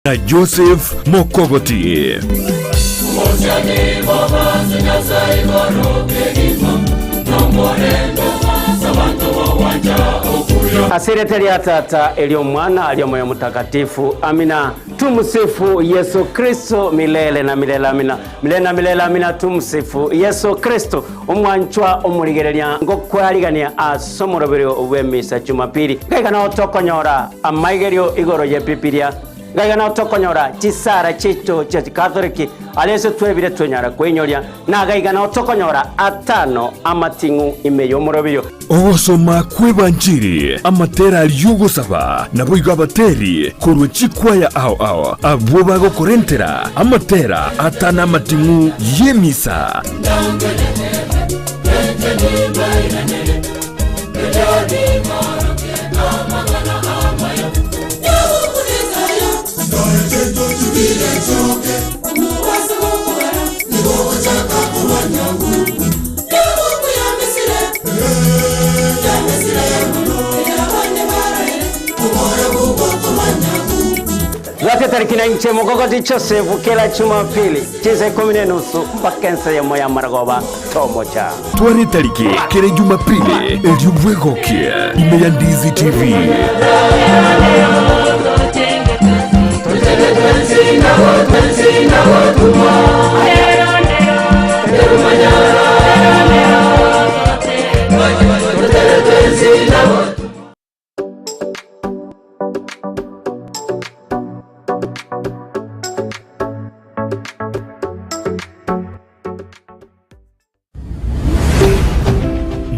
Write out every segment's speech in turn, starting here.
Na Joseph Mokogoti. Ase erieta ria Tata, eri'Omwana, eri'Omoyo Omotakatifu. Amina. Tumsifu Yesu Kristo milele na milele. Amina. Milele na milele. Amina. Tumsifu Yesu Kristo. Omwanchwa omorigereria ngokwarigania ase omoroberio bw'emisa Jumapili. Ngaiga nao tokonyora amaigerio igoro y'Ebibilia. Ngaiga nao tokonyora chisara chiaito chia Chikatholiki aria ase twebire twenyara kweinyoria, na gaiga nao tokonyora atano amating'u ime y'omoroberio. Ogosoma kw'Ebanchiri, amatera y'ogosaba, naboigo abateri korwa chikwaya ao ao abwo bagokorentera amatera atano amating'u y'emisa. Bwate tariki na inche Mogogoti Joseph kera Jumapili chinsa ikomi na enusu mpaka ensa eyemo ya maragoba tomocha. Tware etariki kera Jumapili erio bwegokie ime ya Ndizi TV.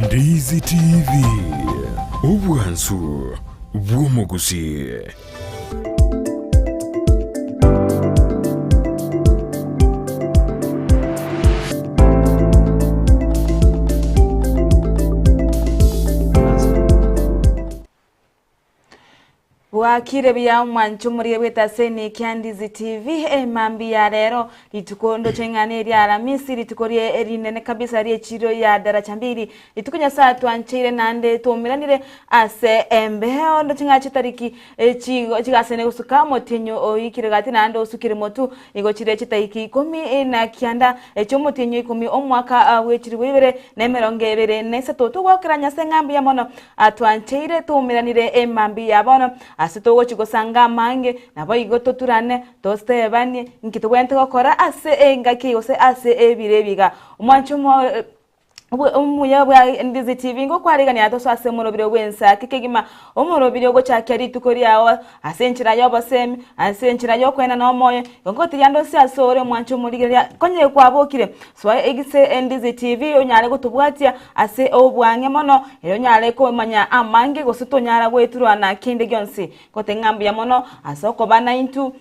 Ndizi TV, obwansu bw'omogusii. Bwakire buya omwancho omoria bw'etaseni kia Ndizi TV emambia ya rero rituko ndoche ing'ana eria Aramisi rituko rie rinene kabisa ri'echiro ya Daraja Mbili rituko Nyasaye atwancheire naende twaumeranire ase embeo ndoche ng'a chitariki chigo chigasene gosuka omotienyi oikire gati naende osukire motu Nigo chire chitaiki ikomi na kianda chi'omotienyi o ikomi omwaka bw'echilifu ibere na emerongo ebere na isato. Togwakera Nyasae ng'a mbuya mono atwancheire toumeranire emambia ya bono, ase togochia gosanga amange, naboigo toturane, totebanie inki tobwenerete gokora ase engaki eye gose ase ebiro ebi iga. Omwancho Omuya bwa Ndizi TV ngokwarigania tosoe ase omorobiri bw'ensaki kegima, omorobiri ogochakia rituko riao ase enchera y'obosemi, ase enchera y'okoenana omoyo, igo ngotiria ande onsi ase ore omwanche omorigereria konye kwabokire, soa egise Ndizi TV onyare gotobwatia ase obwang'e mono, erio onyare komanya amange gose tonyara goeturwa na kende gionsi. Ngote ng'a mbuya mono ase okoba naintwe.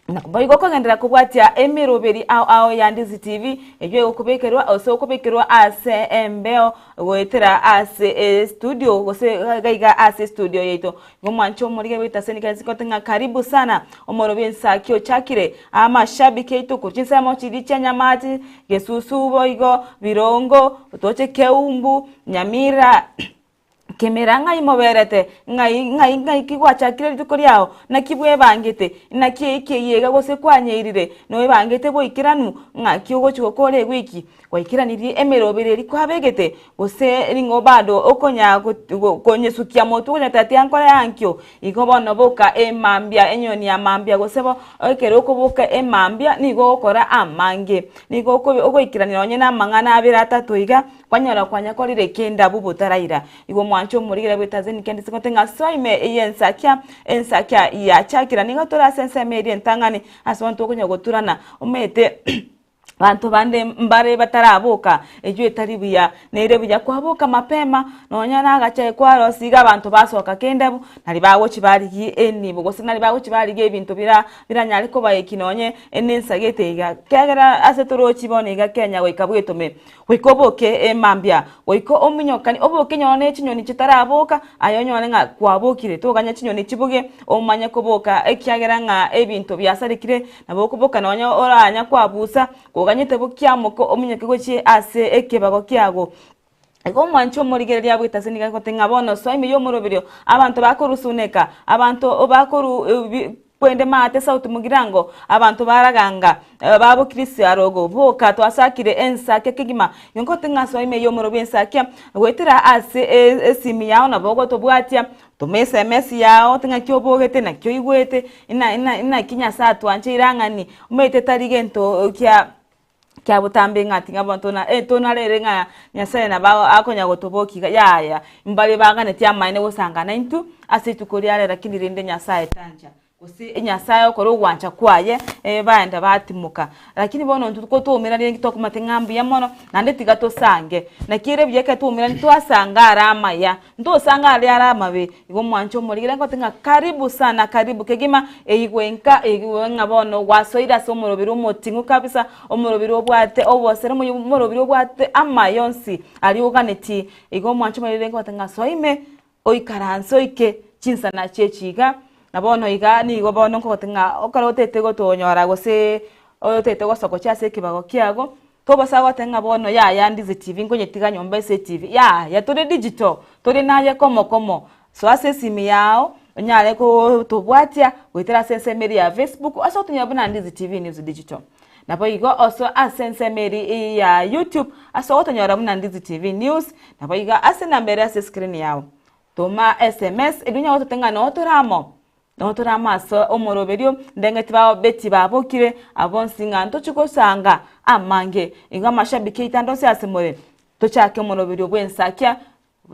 Naboigo okogenderera kobwatia emeroberi ao ao ya Ndizi TV eyio egokobekerwa ase okobekerwa ase embeo goetera ase estudio gose gaiga ase estudio yaito. Igo mwanche omorige goeta ase enka gote ng'a karibu sana omorobi ensaki ochakire amashabiki aito korwa chinsemo chiria chia Nyamache, Gesusu boigo, Birongo, toche Keumbu, Nyamira. Kemera ng'ai moberete, ng'ai, ng'ai, ng'ai ki gwachakire rituko riao? Naki bwebangete? Naki eiki eye iga gose kwanyeirire? Noebangete boikeranu? Ng'aki ogochia gokora ewiki? Gwaikeranirie emeroberi eria kwabegete? Gose ning'o bado okonya konyesukia motwe okonyora tiga nkore ankio? Igo bono boka emambia, enyoni ya mambia gose bo ekero okoboka emambia nigo ogokora amange. Nigo ogoikerania nonye na amang'ana abere atato iga. Kwanyora kwanyakorire kende abwo botaraira. Igo omwancho omorigera bwe Tanzania kende singote ng'a soa ime y'ensakia, ensakia yachakera. Nigo tore ase ensemo eria entang'ani ase bono tokonya goturana. Omanyete banto bande mbare bataraboka, eywo etari buya. Nere buya kwaboka mapema, nonya na agachae kwarosia iga abanto basoka kende abwo, nari bagochia barigia enibo gose nari bagochia barigia ebinto bira biranyare kobaekia nonye nensagete iga. Ekiagera ase torochi bono iga Kenya goika bwetome. Goika oboke emambia, goika ominyokani, oboke nyora ne chinyoni chitaraboka, aye onyore ng'a kwabokire, toganya chinyoni chiboge omanye koboka ekiagera ng'a ebinto biasarekire, nabo okoboka nonya oranya kwabusa, koganyete bokiamoka ominyoke gochia ase ekebago kiago. Igo omwanche omorigereria abwete ase nigo agote ng'a bono soa ime y'omoroberio, abanto bakorusuneka, abanto bakoru. Kwende maate sauti mugirango, abanto baraganga, babokirisia arogo, boka twasakire ensakia kegima. Inko ting'asoa ime y'omoro bw'ensakia, goetera ase esimi yao nabo ogotobwatia, toma esemesi yao ting'aki obogete naki oigwete, ina ina inaki Nyasae atwancheire ang'ani, omanyete tari gento kia kia botambe ng'a ting'a bono tona eh tonarere ng'a Nyasaye nabo akonya gotobokia iga, yaya, mbare baganetie amaene gosanga naintwe ase rituko ria rero lakini rende Nyasaye tancha, gose Nyasaye okore ogwancha kwaye baenda batimoka. Lakini bono intwe kotwaumeranirie nki tokomanya ng'a mbuya mono, naende tiga tosange, naki ere buya ekero twaumeranirie twasanga are amaya, Ntosanga aria are amabe, igo omwanche omorigere ngote ng'a karibu sana karibu kegima, eigwe inka eigwe ng'a bono gwasoire ase omoroberi omoting'u kabisa, omoroberi obwate obosere omoyio omoroberi obwate amaya onsi aria oganetie. Igo omwanche omorigere ngote ng'a soa ime, oikaranse oike chinsana chie chiga, na bono iga nigo bono nkogote ng'a ekero otete gotonyora gose otete gosogocha ase ekebago kiago, Tobaisa goteba ng'a bono yaya ndize TV nkonyetiga nyomba ase etv, yaya tore digital, tore naye komo komo. Soa ase esimi yao, onyare kotobwatia goetera ase ensemo eria ya Facebook ase ogotumia buna Ndizi TV News Digital. Naboigo osoe ase ensemo eria ya YouTube ase ogotonyora buna Ndizi TV News, naboigo ase enamba ere ase escreen yao. Toma sms erio onyare gototebia ng'a noo tore amo. Nabo tore amo ase omoroberio, ndeng'eti bao Betty babokire, abwo bonsi ng'a ntochie gosanga amange. Igo amashabiki aito ande onsi ase more, tochake omoroberio bw'ensakia,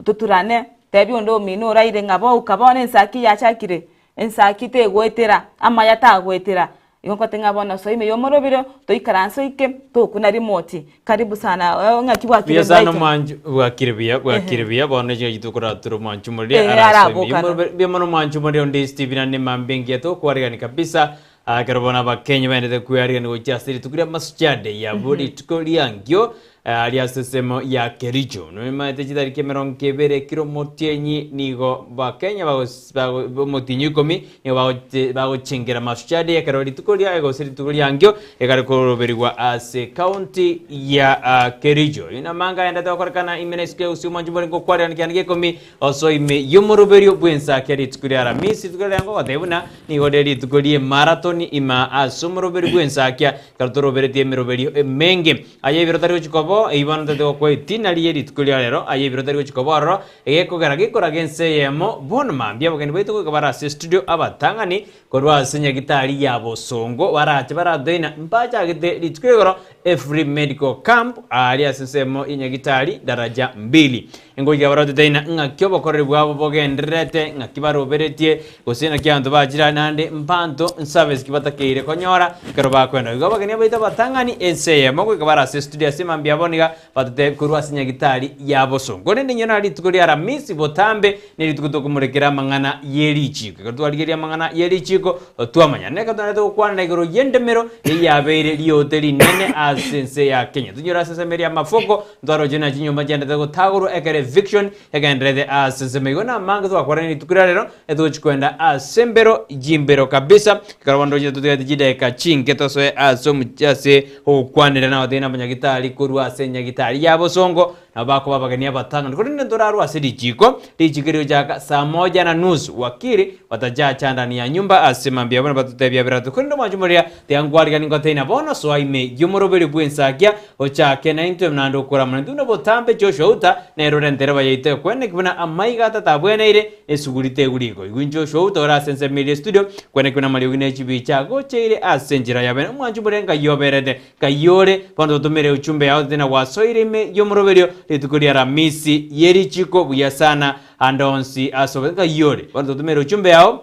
toturane, tebia onde omino oraire ng'a bouka bono ensakia yachakire, ensakia tegoetera, amaya tagoetera. Igo nkote ng'a bono soa ime y'omorobiro, toikaranse oike, tokuna rimoti. Karibu sana, ng'aki bwakire Buya sana Brighton? omwancho bwakire buya bwakire buya bono echiga chitokoratura omwancho moria Ehe, arasoe ime arabokana. y'omorobiro buya mono omwancho moria onde Stephen ande mambe engiya tokwarigani kabisa Ah, ekero bono abakenya baendete kwearigani gochia ase rituko ria masuchade yabo rituko riangio Aria ase ensemo ya Kericho, nomaete chitariki emerongo ebere kera omotienyi nigo Bakenya omotienyi oikomi nigo bagochengera Mashujaa Day ekero rituko ria gose rituko riangio ekare koroberigwa ase county ya Kericho. Ayio namanga aendete gokorekana ime na isiko ya Gusii omwancho more ngokwarerana kianda gia ikomi Osoe ime y'omoroberio bw'ensakia rituko ria Aramisi, rituko riria ngogotebia buna nigo rire rituko ri'emaratoni ime ase omoroberio bw'ensakia, ekero toroberetie emeroberio emenge. Aye ebiro tari gochia koba oo, eyio bono ntete gokoa etina riye rituko ria rero, aye ebiro tari gochia koba ororo, egekogera gekoraga ense eyemo, bono mambia abageni baito goika bare ase estudio abatang'ani korwa ase nyagitari ya bosongo barache baratoina mbachagete rituko igoro e free medical camp aaria ase ensemo ya nyagitari daraja mbili. Ngoika barotete ng'a ng'aki obokoreri bwabo bogendererete, ng'aki baroberetie, gose naki abanto bachire aa naende mbanto nservice ki batakeire konyora ekero bakoenda. Igo abageni baito abatang'ani ense eyemo goika bare ase estudio ase mambia abo niga batete korwa ase nyagitari ya bosongo. Korende inwe naro rituko ria Aramisi botambe nerituko tokomorekera amang'ana ye richiiko. Ekero twarigereria amang'ana ye richiiko twamanya. Neke tonarete gokwanera igoro y'endemero eyabeire riote rinene ase ense ya Kenya. Tonyore ase ensemo eria y'amafoko Ntwaroche na chinyomba chiendete gotagorwa ekero eviction egendererete ase ensemo igo namange twakwarania rituko ria rero etogochi kwenda ase embero chimbero kabisa ekero bono tochire totigate chidakika chinke tosoe ase omochie ase ogokwanera na abatebia na abanyagitari korwa ase enyagitari ya bosongo nabo bakoba abageni abatang'ani korende ntorarwe ase richiko richiko rigochaka saa moja na nusu wakili watachacha ndani ya nyumba ase mambia buna batotebia birato korende omwancho moria tiga nkwarigani ngotebie na bono soa ime y'omoroberi bw'ensakia Ochake naintwe naende okoramana intwe buna botambe Joshua Uta nere ore entereba yaito ekweneki buna amaiga atatabweneire esuguri teguri igo. Igwe Joshua Uta ore ase ensemo eria estudio kweneki buna amariogi ne chibicha agocheire ase enchera ya bene omwanchi more nkai oberete nkai ore bono totomere uchumbe yao tete na gwasoire ime y'omoroberio rituko ria Aramisi ye richiko buya sana ande onsi ase obe nkai ore bono totomere uchumbe yao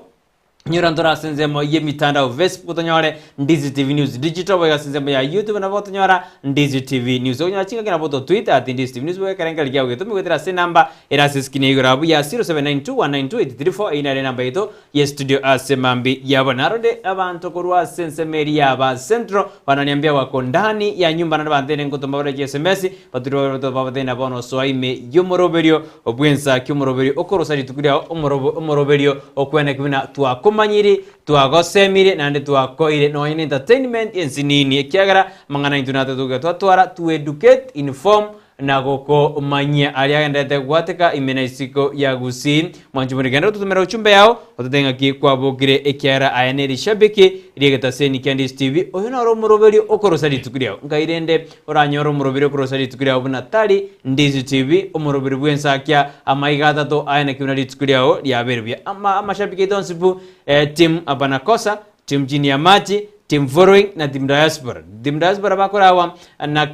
Nyora ntore ase ensemo y'emitandao Facebook tonyore Ndizi TV News Digital boigo ase ensemo ya YouTube nabo otonyora Ndizi TV News. Okonyora chingaki nabo oto tweet at Ndizi TV News boigo ekerengererio kiago getome goetera ase enamba ere ase eskrini ya igoro abwo ya 0792192834 eyio nere enamba yaito ye studio ase mambi yabo. Narode abanto korwa ase ensemo eria ya ba Central bananiambia wako ndani ya nyumba naende bantene ngotoma bare chi sms bature babatene bono soa ime y'omoroberio Obw'ensa ki'omoroberio okorosa rituko riao omorobo omoroberio okweneki buna twakomanyiri, twagosemirie, naende twakoire nonye na entertainment ensinini ekiagera amang'ana aintwe natotogete twatwara to educate, inform, na gokomanyia aria agenderete gwateka ime na isiko ya Gusii. Mwanchi buna genda gototomera uchumbe yao otote ng'aki kwabokire ekiagera aya ne rishabiki ri'egetaseni kia Ndizi TV oyo noro omoroberio okorosa rituko riao. Nkai rende oranyore omoroberio okorosa rituko riao buna tari Ndizi TV omoroberio bw'ensakia amaiga atato aye naki buna rituko riao riabeire buya. Ama amashabiki aito onsi pu eh, team Abanakosa Team chini ya machi, team following na team diaspora. Team diaspora bakorawa na,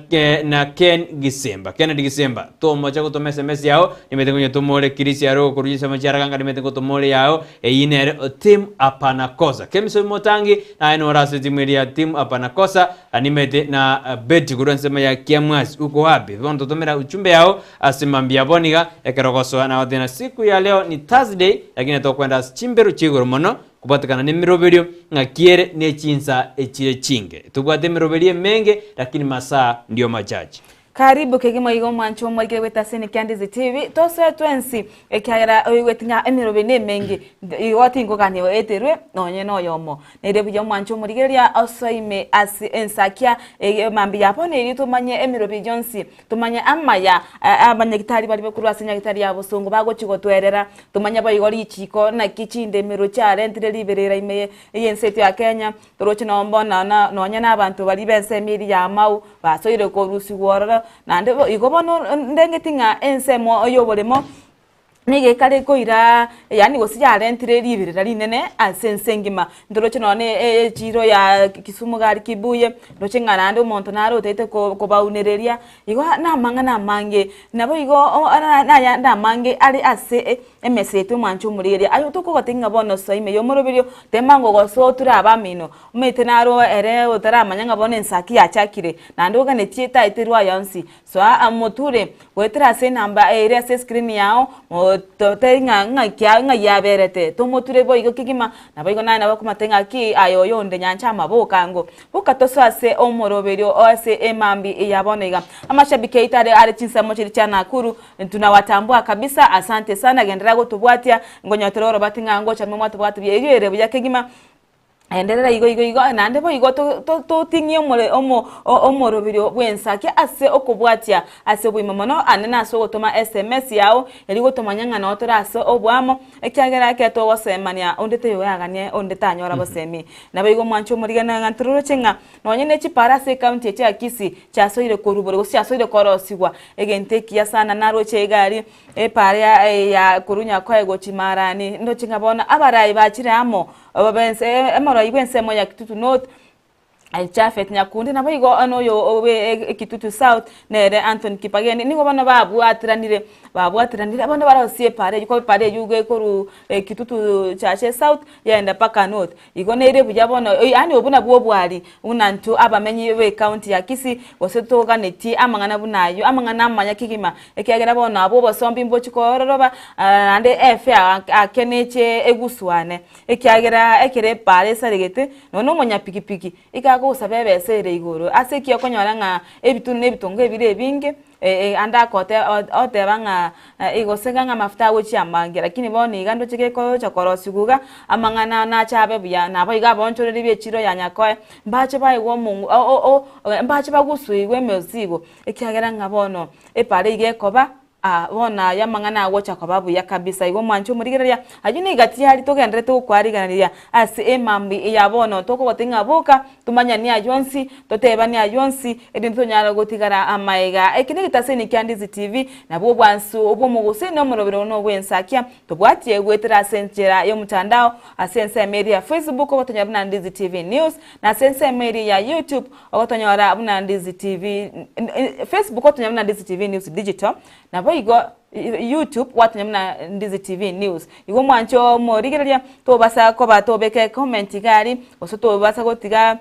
na Ken Gisemba. Kennedy Gisemba, tomocha gotoma SMS yao, nimete ngonye tomore Chris aro okoruja ensemo chiaraganga nimete ngotomore yao, eyio nere team hapana kosa. Kemson Motangi, naye nore ase timu eria ya team hapana kosa, nimete na Betty korwa ensemo ya Kiamwasi, uko wapi? Bono totomera ujumbe yao ase mambia bono iga, ekero ogosoa nagoteba siku ya leo ni Thursday, lakini tokwenda ase chimberu chia igoro mono, Kobwatekana nemiroberio ng'aki ere ne chinsa echire chinge. Tobwate emiroberio emenge, lakini masaa ndio machache. Karibu kegima iga omwancho omorikire goeta ase Nicky Andizi TV, tosoe twensi ekiagera oigweti ng'a emeroberi nemenge igo tingogania oeterwe nonye noyomo. Nere buya omwancho omorigereria osoe ime ase ensakia eye mambia ya bono erio tomanye emeroberi yonsi Tomanye amaya abanyagitari baria korwa ase nyagitari ya bosongo bagochia gotwerera, tomanye boigo richiko naki chindemero chiarentire riberera ime y'ense yaito ya Kenya, toroche nomba nonya na abanto baria b'ensemo eria ya Mau basoire korusigwa ororo, naende igo bono ndengeti ng'a ensemo y'oboremo. Nigo ekare koira yaani gose yarentire riberera rinene ase ense engima. Ntoroche nonya na echiro ya Kisumu gari Kibuye, ndoche ng'a naende omonto nare otaete kobaunereria, igo na amang'ana amange. Nabo igo nayande amange are ase emesa yaito omwancho omorigereria. Aye tokogotebi ng'a bono soa ime ya omoroberio, tema ngogosoa oture abamino, omanyete naro ere otaramanya ng'a bono ensaki yachakire, naende oganetie taeterwe aya onsi. Soa amoture goetera ase enamba ere ase escreen yao, totebie ng'a ng'aki ng'ai aberete, tomoture boigo kegima, naboigo naye nabo okomotebia ng'aki aye oyo onde nyancha amaboka ango. Boka tosoe ase omoroberio o ase emambia ya bono iga. Amashabiki aito are are chinsemo chiria chia Nakuru, tunawatambua kabisa, asante sana, genderera gotobwatia, nkonyotere orobati ng'a ngocha momwatobwate buya, eyio ere buya kegima. Enderera igo igo igo, naende boigo toting'ie omore omo omoroberio bw'ensake ase okobwatia ase oboimo mono ande na ase ogotoma sms yao erio gotomanya ng'a noo tore ase oboamo, ekiagera ekero togosemania onde taiyo oraganie onde tanyora bosemi. Naboigo mwanche omorigena ng'a tororoche ng'a nonye ne chipara ase ecounty eche ya Kisii chiasoire korwa gose chiasoire korosigwa, egento ekiya sana naroche iga aria. Epaara ya korwa Nyakoe gochia Maarani, ndoche ng'a bono abarai bachire amo, bense omorai bw'ensemo ya Kitutu North, Japhet Nyakundi, naboigo noyo bwe Kitutu South, nere Anthony Kipageni, nigo bono babwatiranire babwatiranire bono barosie epaara eywo, korwa epaara eywo iga ekorwa Kitutu Chache South, yaenda mpaka North. Igo nere buya bono, yaani obwo nabwo obwari buna intwe abamenyi b'ecounty ya Kisii, gose toganetie amang'ana buna ayio, amang'ana amaya kegima, ekiagera bono abwo obosombi mbochi kororoba, naende efare ake neche eguswane, ekiagera ekero epaara esaregete, nonya na omonyapikipiki, iga agosaba ebesa ere igoro, ase eki okonyora ng'a ebitunu na ebitongo ebire ebinge. Ande oteba ng'a gose ng'a amafuta agochia amange, lakini bono iga ndoche gekocha korosigwa iga, amang'ana nache abe buya, nabo iga abaonchoreria be echiro ya Nyakoe, mbache baegwe omong'u mbache bagusuigwe emesigo, ekiagera ng'a bono epara iga ekoba aa bono aya amang'ana agocha koba buya kabisa. Igo mwanche omorigereria, aywo niga tiyari togendererete gokwarigereria ase emambia ya bono, tokogotebia ng'a boka. Tomanyane ayio onsi, totebane ayio onsi, erinde tonyare gotigara amaega. Eke negetaseni kia Ndizi TV, nabwo obwansu obw'omogusii na omorobero one obw'ensakia. Tobwatie goetera ase enchera y'omotandao, ase ensemo eria ya Facebook ogotonyora buna Ndizi TV News, na ase ensemo eria ya YouTube ogotonyora buna Ndizi TV, Facebook ogotonyora buna Ndizi TV News Digital, naboigo YouTube gwatonyora buna Ndizi TV News. Igo omwanche omorigereria tobasa koba tobeka ecomment iga aria, gose tobasa gotiga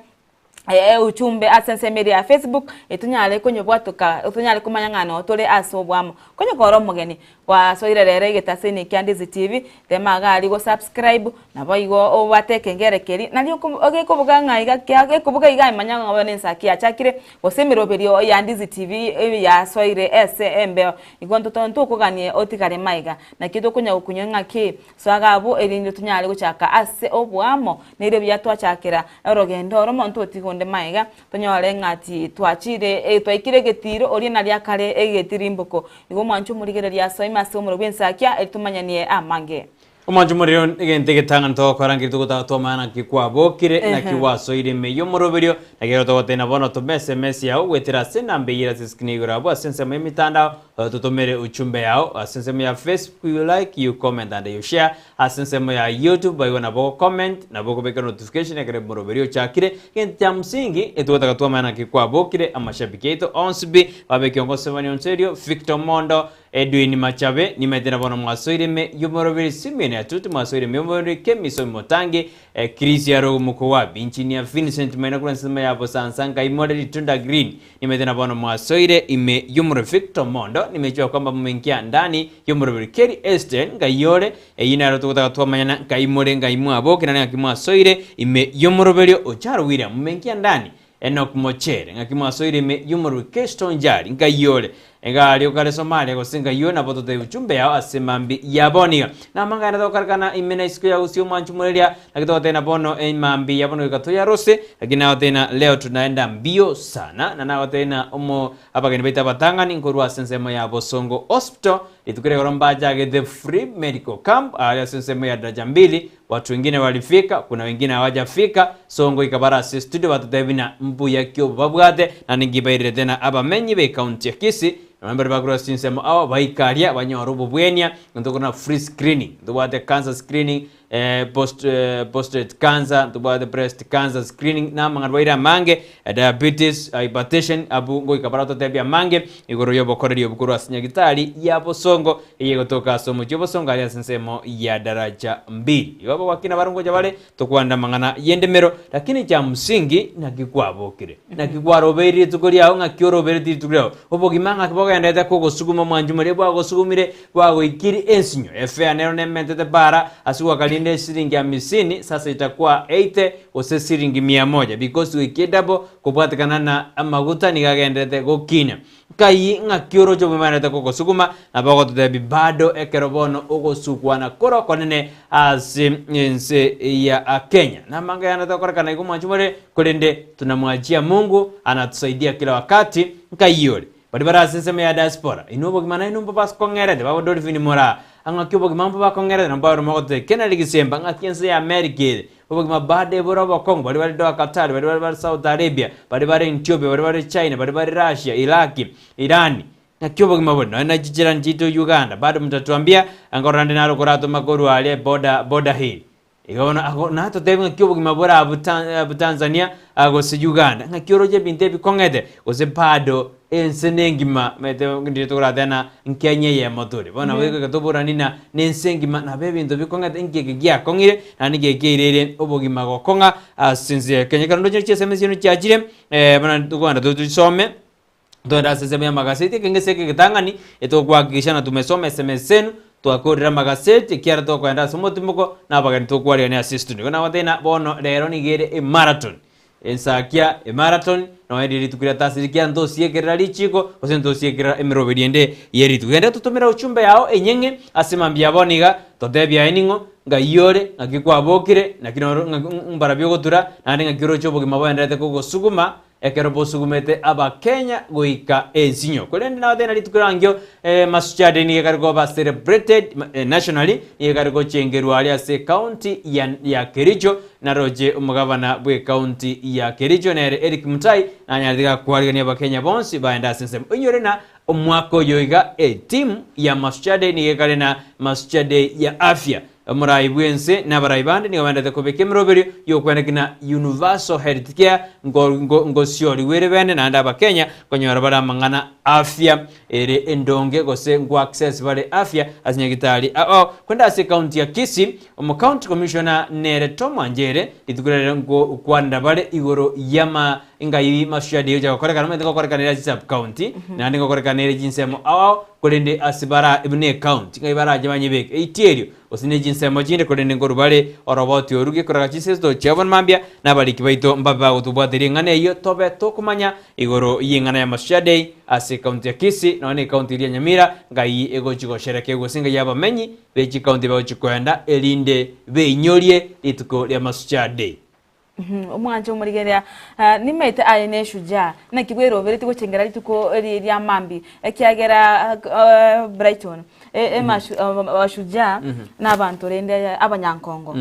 ujumbe ase ensemo eria ya Facebook, etonyare konyobwatoka tonyare komanya ng'a noo tore ase oboamo. Konye kore omogeni. Gwasoire rero egetaseni kia Ndizi TV, tema iga aria go subscribe, naboigo obwate ekengere keria, nario oko gekobuga ng'a iga kia gekobuga iga manya ng'a bono ensaki yachakire, gose emeroberio ya Ndizi TV yasoire ase embeo. Igo ntoto ntokoganie otigare maiga. Naki tokonya gokunywa ng'aki? Soa iga abwo erinde tonyare gochaka ase oboamo, nere buya twachakera orogendo oromo ntotiga onde maiga, Tonyore ng'a titwachire, twaikire egetiiro oria nario akare egetirimboko. Igo omwanche omorigereria asoime ase omorero bw'ensakia, erio tomanyanie amange. Omwanche omorero egento egetang'ani togokora nkeri togotaka twamanya naki kwabokire, naki gwasoire ime y'omoroberio, naki ekero togoteba bono toma SMS yao goetera ase enamba eyio ere ase escreen igoro abwo ase ensemo y'emitandao, totomere ujumbe yao ase ensemo ya Facebook you like, you comment and you share, Ase ensemo ya YouTube boigo nabo ogo comment, nabo okobeka notification ekero omoroberi ochakire. Egento kia msingi etogotaka twamanya naki kwabokire amashabiki aito onsi pi, babe kiongozi Sebani Onserio, Victor Omondo, Edwin Machabe, nimaete na bono mwasoire ime y'omoroberi Simeon Atuti mwasoire ime y'omoroberi Kemiso Motangi, Chris Arogo Mokowabi, Engineer Vincent Maina korwa ensemo ya Bosansa Nkaimore Ritunda Green, Nimanyete na bono mwasoire ime y'omoroberi Victor Mondo, nimechwe kwamba momenkia ndani y'omoroberi Kerry Esten, ngai ore, eyio nero togotaka twamanyana nkai more ngai mwaboke naende ng'aki mwasoire ime y'omoroberio Ocharo William, momenkia ndani Enock Mochere, ng'aki mwasoire ime y'omoroberi Kesto Njari, ngai ore, Egari okare Somalia gose ngai ore nabo totebi ujumbe yao ase mambi ya bono iga. Namang'ana togokarekana ime na isiko ya gusii omwanchi moreria, naki togoteba bono emambi ya bono goika toyarose, lakini nagoteba leo tunaenda mbio sana, na nagoteba omo abageni baito abatang'ani nkorwa ase ensemo ya Bosongo Hospital, rituko ri'igoro mbachagete free medical camp aaria ase ensemo ya Daraja Mbili, watu wengine walifika, kuna wengine hawajafika, so ngoika bare ase estudio batotebie buna mbuya ki obo babwate, naende nkibairerete na abamenyi b'ecounty ya Kisii, Nonya baria bakorwa ase chinsemo ao baike aria banyore obobwenia, ntokore na free screening, ntobwate cancer screening, post prostate cancer, ntobwate breast cancer screening, na amang'ana baire amange, diabetes, hypertension, abwo ngoika baratotebie amange igoro y'obokoreri obwo korwa ase nyagitari ya Bosongo, eye egotoka ase omochie o Bosongo aria ase ensemo ya Daraja Mbili. Igo abagwaki nabare ngocha bare tokwanera amang'ana y'endemero, lakini cha msingi naki kwabokire. Naki kwarobeire rituko riao, ng'aki orobereti rituko riao. Obogima ng'aki bogenderete kogosuguma mwanchi moria bwagosugumire bwagoikirie ensinyo. Efea nero nementete bara ase gwakarinde esiringi amisini, sasa itakuwa 80 gose siringi mia moja because goikia edouble kobwatekana na amaguta nigo agenderete gokina. Nkai ng'aki oroche obomaenete kogosuguma, nabo ogototebia bado ekero bono ogosugwana kore okonene ase ense ya Kenya. Namanga yane tokorekana igo mwanchi more, korende tunamwachia Mungu anatusaidia kila wakati. Nkai ore? Baria bare ase ensemo ya diaspora, inwe obogima nainwe mbobakong'erete, babo Dolphine Moraa, ng'aki obogima mbobakong'erete, nabo barome ogototebia Kennedy Gisemba, ng'aki ense ya America ere, Obogima bade bore obokong'u, baria bare Doha Qatar, baria bare Saudi Arabia, baria bare Ethiopia, baria bare China, baria bare Russia, Iraq, Iran. Naki obogima bore? Nonya na chichirani chiaito Uganda, bado mtatuambia, nkorora nde naro koratoma korwa aria border, border hill. Igo bono ago natotebie ng'aki obogima bore abwo Ta abwo Tanzania gose Uganda, ng'aki oroche ebinto ebikong'ete, gose bado ense nengima omanyete ndiri tokorateba na nkenya eyemo tore. Bono nabo egoika toborani na nense engima nabo ebinto bikong'ete inki eke giakong'ire naende inki eke kiairere obogima gokong'a ase ense ya Kenya. Ekero ndoche chiesemo chiaino chiachire buna tokogenda tochisome, togende ase ensemo ya amagaseti ekenge ase egetang'ani etokohakikisha na tumesoma SMS zenu twakorire amagaseti ekiagera tokogenda ase omotimoko na abageni tokwarigania ase estudio. Igo nagotebia ng'a bono rero nigo ere emarathon. Ensakia, emarathon, nonya riria rituko ria Thursday ekiagera ntosiekerera richiko gose ntosiekerera emeroberi ende ye rituko. Genda totomere ujumbe yao enyeng'e ase mambia ya bono iga, totebie aye ning'o, ng'ai ore, ng'aki kwabokire, naki noro ng'aki mbarabio ogotura, naende ng'aki oroche obogima boendererete kogosuguma ekero bosugumete Abakenya goika ensinyo. Korende nagotebia na rituko riangio Mashujaa Day nigo ekare koba celebrated nationally, nigo ekare gochengerwa aria ase ecounty ya ya Kericho, Naroche omogabana bw'ecounty ya Kericho nere Eric Mutai nanyarete gakwarigania abakenya bonsi baende ase ensemo. Oinyore na omwaka oyo iga etimu ya Mashujaa Day nigo ekare na Mashujaa Day ya afya. Omorai bw'ense na abarai bande nigo baendete kobeka emeroberio y'okweneki na universal health care nko nko ngosiorigwe ere bene naende abakenya konyora bare amang'ana afya ere endonge gose nko access bare afya ase nyagitari ao. Korende ase ecounty ya Kisii Omo county commissioner nere Tom Wanjere rituko riarero ngokwanera bare igoro yama Ngai Mashujaa Day ocha gokorekana, omanyete ngokorekana ere ase sub county, naende ngokorekana ere chinsemo ao ao, korende ase bara buna ecounty, ngai barache banyebeke eitierio, gose ne chinsemo chinde korende nkorwa bare oroboti oru gekoreka chinse tochia bono mambia, na abariki baito mbabe bagotobwateria eng'ana eyio tobe tokomanya igoro y'eng'ana ya Mashujaa Day ase ecounty ya Kisii nonya na ecounty eria ya Nyamira, ngai egochi gosherekea gose ngai abamenyi be chicounty bagochi koenda erinde beinyorie rituko ria Mashujaa Day. Omwanche omorigereria, nimaete aye neshujaa, naki bweroberetie gochengera rituko eri ria mambia, ekiagera Brighton, abashujaa na abanto rende abanyankongo.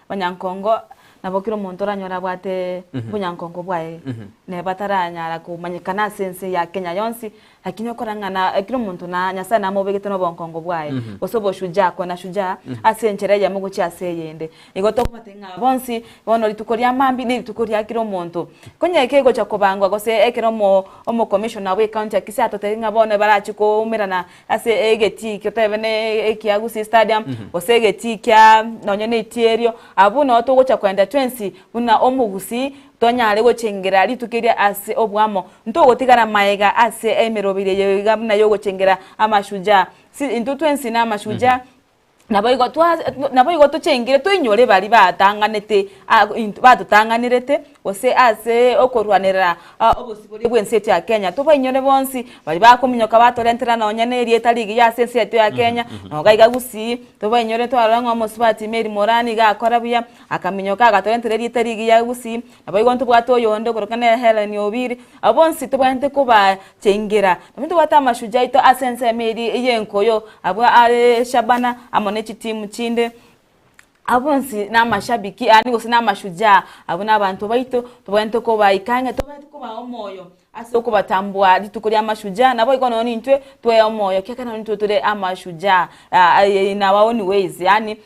Abanyankongo nabo kera omonto oranyore abwate obonyankongo bwaye, neba bataranyara komanyekana ase ense ya Kenya yonsi, Lakini okora ng'a na kera omonto na Nyasae namobegete nobonkongo bwaye, gose oboshujaa, kona shujaa, ase enchera eyemo gochia ase eyende. Igo tokobatebia ng'a bonsi, bono rituko ria mambia na erituko ria kera omonto. Konya kegocha kobangwa gose ekero omo omocommissioner bwe ecounty ya Kisii atotebie ng'a bono barachi koumerana ase egetii totebe na ekia Gusii Stadium, gose egetii kia nonye na etierio, abwo noo togocha koenda twensi buna omogusii, Tonyare gochengera rituko eria ase oboamo, ntogotigara maega ase emeroberi eye iga buna y'ogochengera amashujaa. Si intwe twensi namashujaa, naboigo twa naboigo tochengire toinyore baria batang'anete a intwe batotang'anerete gose ase okorwanerera obosibore bw'ense yaito ya Kenya. Tobainyore bonsi baria bakominyoka batorentera nonya na erieta rigiya ase ense yaito ya Kenya, noga iga Gusii, tobainyore twarora ng'a omosubati Mary Moraa nigo akora buya. Akaminyoka agatorentera erieta rigiya Gusii, naboigo ntobwate oyonde okorokwa nere Hellen Obiri. Abwo bonsi tobwenerete kobachengera. Nabo ntobwate amashujaa aito ase ensemo eria ey'enkoyo, abwo are Shabana amo ne chitimu chinde. Abwo bonsi na amashabiki yaani gose na amashujaa, abwo na abanto baito, tobwenerete kobaika ang'e, tobwenerete kobaa omoyo. Ase okobatambua rituko ri'amashujaa, naboigo nonya nintwe twee omoyo, ekiagera nonya intwe tore amashujaa in our own ways, yaani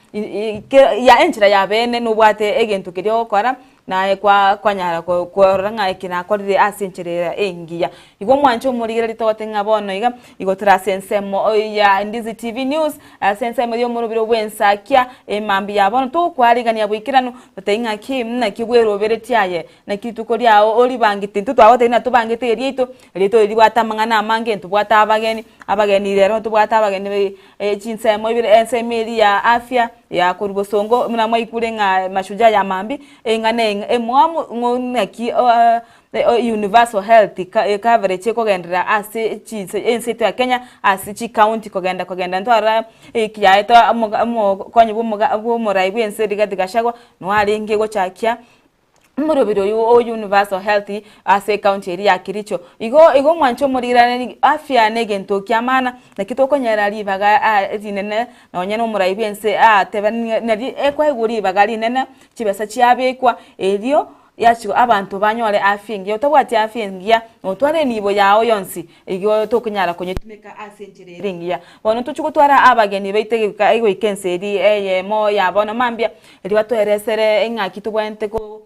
ya enchera ya bene nobwate egento keria ogokora, naye kwa kwanyara korora ng'a eke nakorire ase enchera ere engiya. Igo omwanche omorigereria togoteba ng'a bono iga, igo tore ase ensemo ya Ndizi TV News, Ase ensemo y'omorobiro bw'ensakia emambia ya bono tokwarigania boikeranu, totebie ng'aki, naki bweroberetie aye, naki rituko riao oribangete. Intwe twagotebia ng'a tobangete eriaito, eriaito eri ribwate amang'ana amange, ntobwate abageni, abageni rero ntobwate abageni chinsemo ibere, ensemo eria ya afya ya korwa bosongo buna mwaikure ng'a mashujaa ya mambia, eng'ana emwamu ng'o naki Universal health coverage ekogenderera ase chinse ense yaito ya Kenya ase chicounty kogenda kogenda ntwarora ekiaetwe omokonyi bwa omoga bwa omorai bwa ense Rigathi Gachagua nigo arenge gochakia omoroberi oywo o universal health ase ecounty eria ya Kericho. Igo igo omwanche omorigererani afya na egento kia maana naki tokonyora ribaga rinene nonye na omorai bwa ense ateba nari ekoegwa ribaga rinene chibesa chiabekwa erio. Yachigwa abanto banyore afya engiya. Otabwati afya engiya, notware enibo yao yonsi, eyio tokonyara konyetumeka ase enchera ere engiya. Bono tochia gotwara abageni baito egoika egoika ense eria eyemo ya bono mambia, erio batoeresere eng'aki tobwenerete ko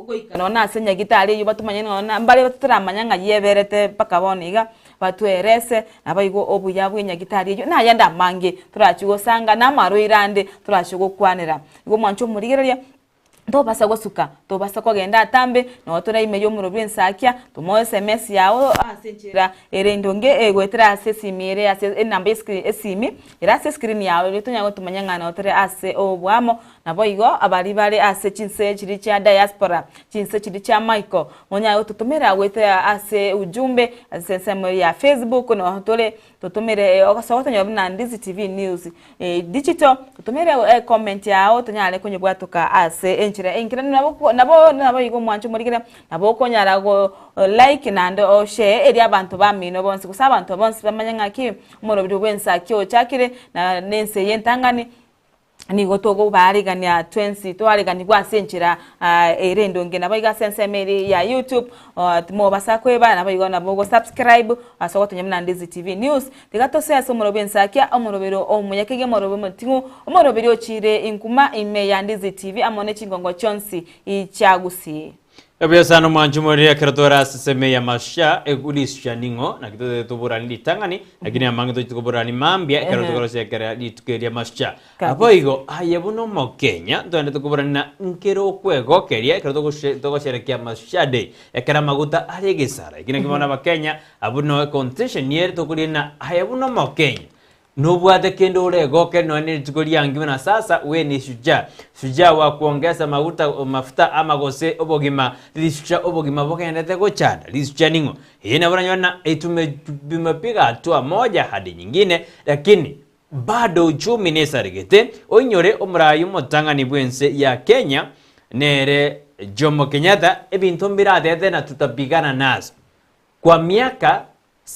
goika nonye na ase nyagitari eyio batomanye nonye na mbare totaramanya ng'a yeberete mpaka bono iga, batoerese, naboigo obuya bwa enyagitari eyio, nayende amange torachie gosanga na amarwaire ande torachie gokwanera. Igo mwanche omorigereria. Tobasa gosuka, tobasa kogenda atambe, noo tore ime y'omorero bw'ensakia, tomoe sms yao ase enchera ere endonge egoetera ase esimi ere ase enamba ya esimi ere ase escreen yao erio tonyare gotomanya ng'a noo tore ase oboamo. Naboigo abaria bare ase chinse chiria chia diaspora, chinse chiria chia maiko, monyare gototomera goetera ase ujumbe ase ensemo ya Facebook noo tore. Totomere ase ogotonyora buna Ndizi TV News Digital, totomere ecomment yao tonyare konyebwatoka ase enchera engiya. Nabo nabo naboigo omwancho omorigere, nabo okonyara go like naende o share erio abanto bamino bonsi gose abanto bonsi bamanye ng'aki omorobiri bw'ensaki ochakire na na ense eye entang'ani. Nigo tokobaarigania twensi twaariganigwe ase enchera ere endonge. Naboigo ase ensemo ere ya YouTube timobasa kweba naboigo nabo ogosubscribe ase ogotonya buna Ndizi TV News. Tiga tosoe ase omorobio ensakia omorobero omuya kegima omorobio omoting'u omoroberi ochiire inkuma ime ya Ndizi TV amo ne chingongo chionsi chia Gusii. Ebuya sana omwanchi omoriri ekero tore ase eseme ya masha risusha ning'o naki totagete toborani ritang'ani lakini amange tochete koborani mambia ekero Ehe. tokorosekerea rituko eria masha. Kabisa. Aboigo aye buna omokenya ntoendete koborani na nkere okwegokeria ekero togoshe togosherekea masha day ekero amaguta are egesara. Eki nakio bono abakenya abwo no contention ere tokoria na aye buna omokenya Nobwate kende oregoke nonya ne rituko riangi buna sasa we ni shujaa. Shujaa wa kuongeza maguta mafuta ama gose obogima risucha obogima bogendete gochanda. Risucha ning'o? Ee nabo oranyore na tumepiga hatua moja hadi nyingine lakini bado uchumi nesaregete oinyore omorai omotang'ani bwense ya Kenya nere Jomo Kenyatta ebinto mbiratete na tutapigana nazo kwa miaka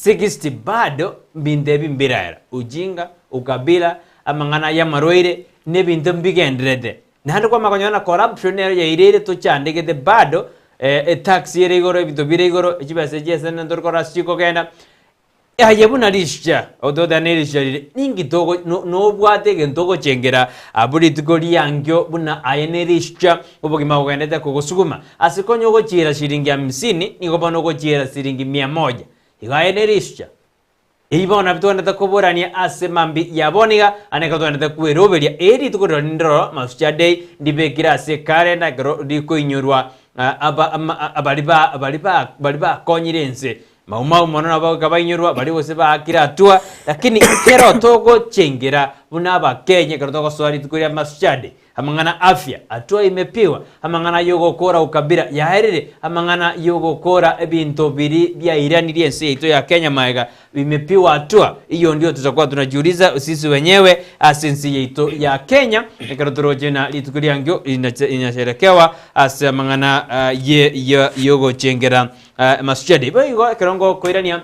60 bado mbinto ebi mbiraera, ujinga, ukabila, amang'ana y'amarwaire, na ebinto mbigendererete. Naende kwamanya konyora na corruption nero yaireire tochandegete bado, etax ere igoro, ebinto bire igoro, chibesa echi ase ntori korora ase chikogenda. Aye buna risha, ototeba ne risha rire, ninki togo no nobwate egento ogochengera abwo rituko riankio buna aye ne risha obogima bogendete kogosuguma. Ase konya ogochiera shilingi hamsini, nigo bono ogochiera siringi mia moja. Igo aye nerisucha. Eyio bono nabio togwenerete koborania ase mambia ya bono iga, ande ekero togwenerete kweroberia eri rituko rirorio ndiroro Mashujaa Day ndibekire ase ekalenda ekero rikoinyorwa aba ama abari ba bari ba bari bakonyire ense. Mau mau mono nabo goika bainyorwa baria gose baakire hatua, lakini ekero togochengera buna abakenya ekero togosoa rituko ria Mashujaa Day, Amang'ana afya, hatua imepiwa, amang'ana y'ogokora ukabila yaerire, amang'ana y'ogokora ebinto biri biairanirie ense yaito ya Kenya maega bimepiwa hatua. Hiyo ndio tutakuwa tunajiuliza sisi wenyewe ase ense yaito ya Kenya ekero toroche na rituko riankio rinasherekewa ase amang'ana ye y'ogochengera Mashujaa Day. Boigo ekero ngokoirania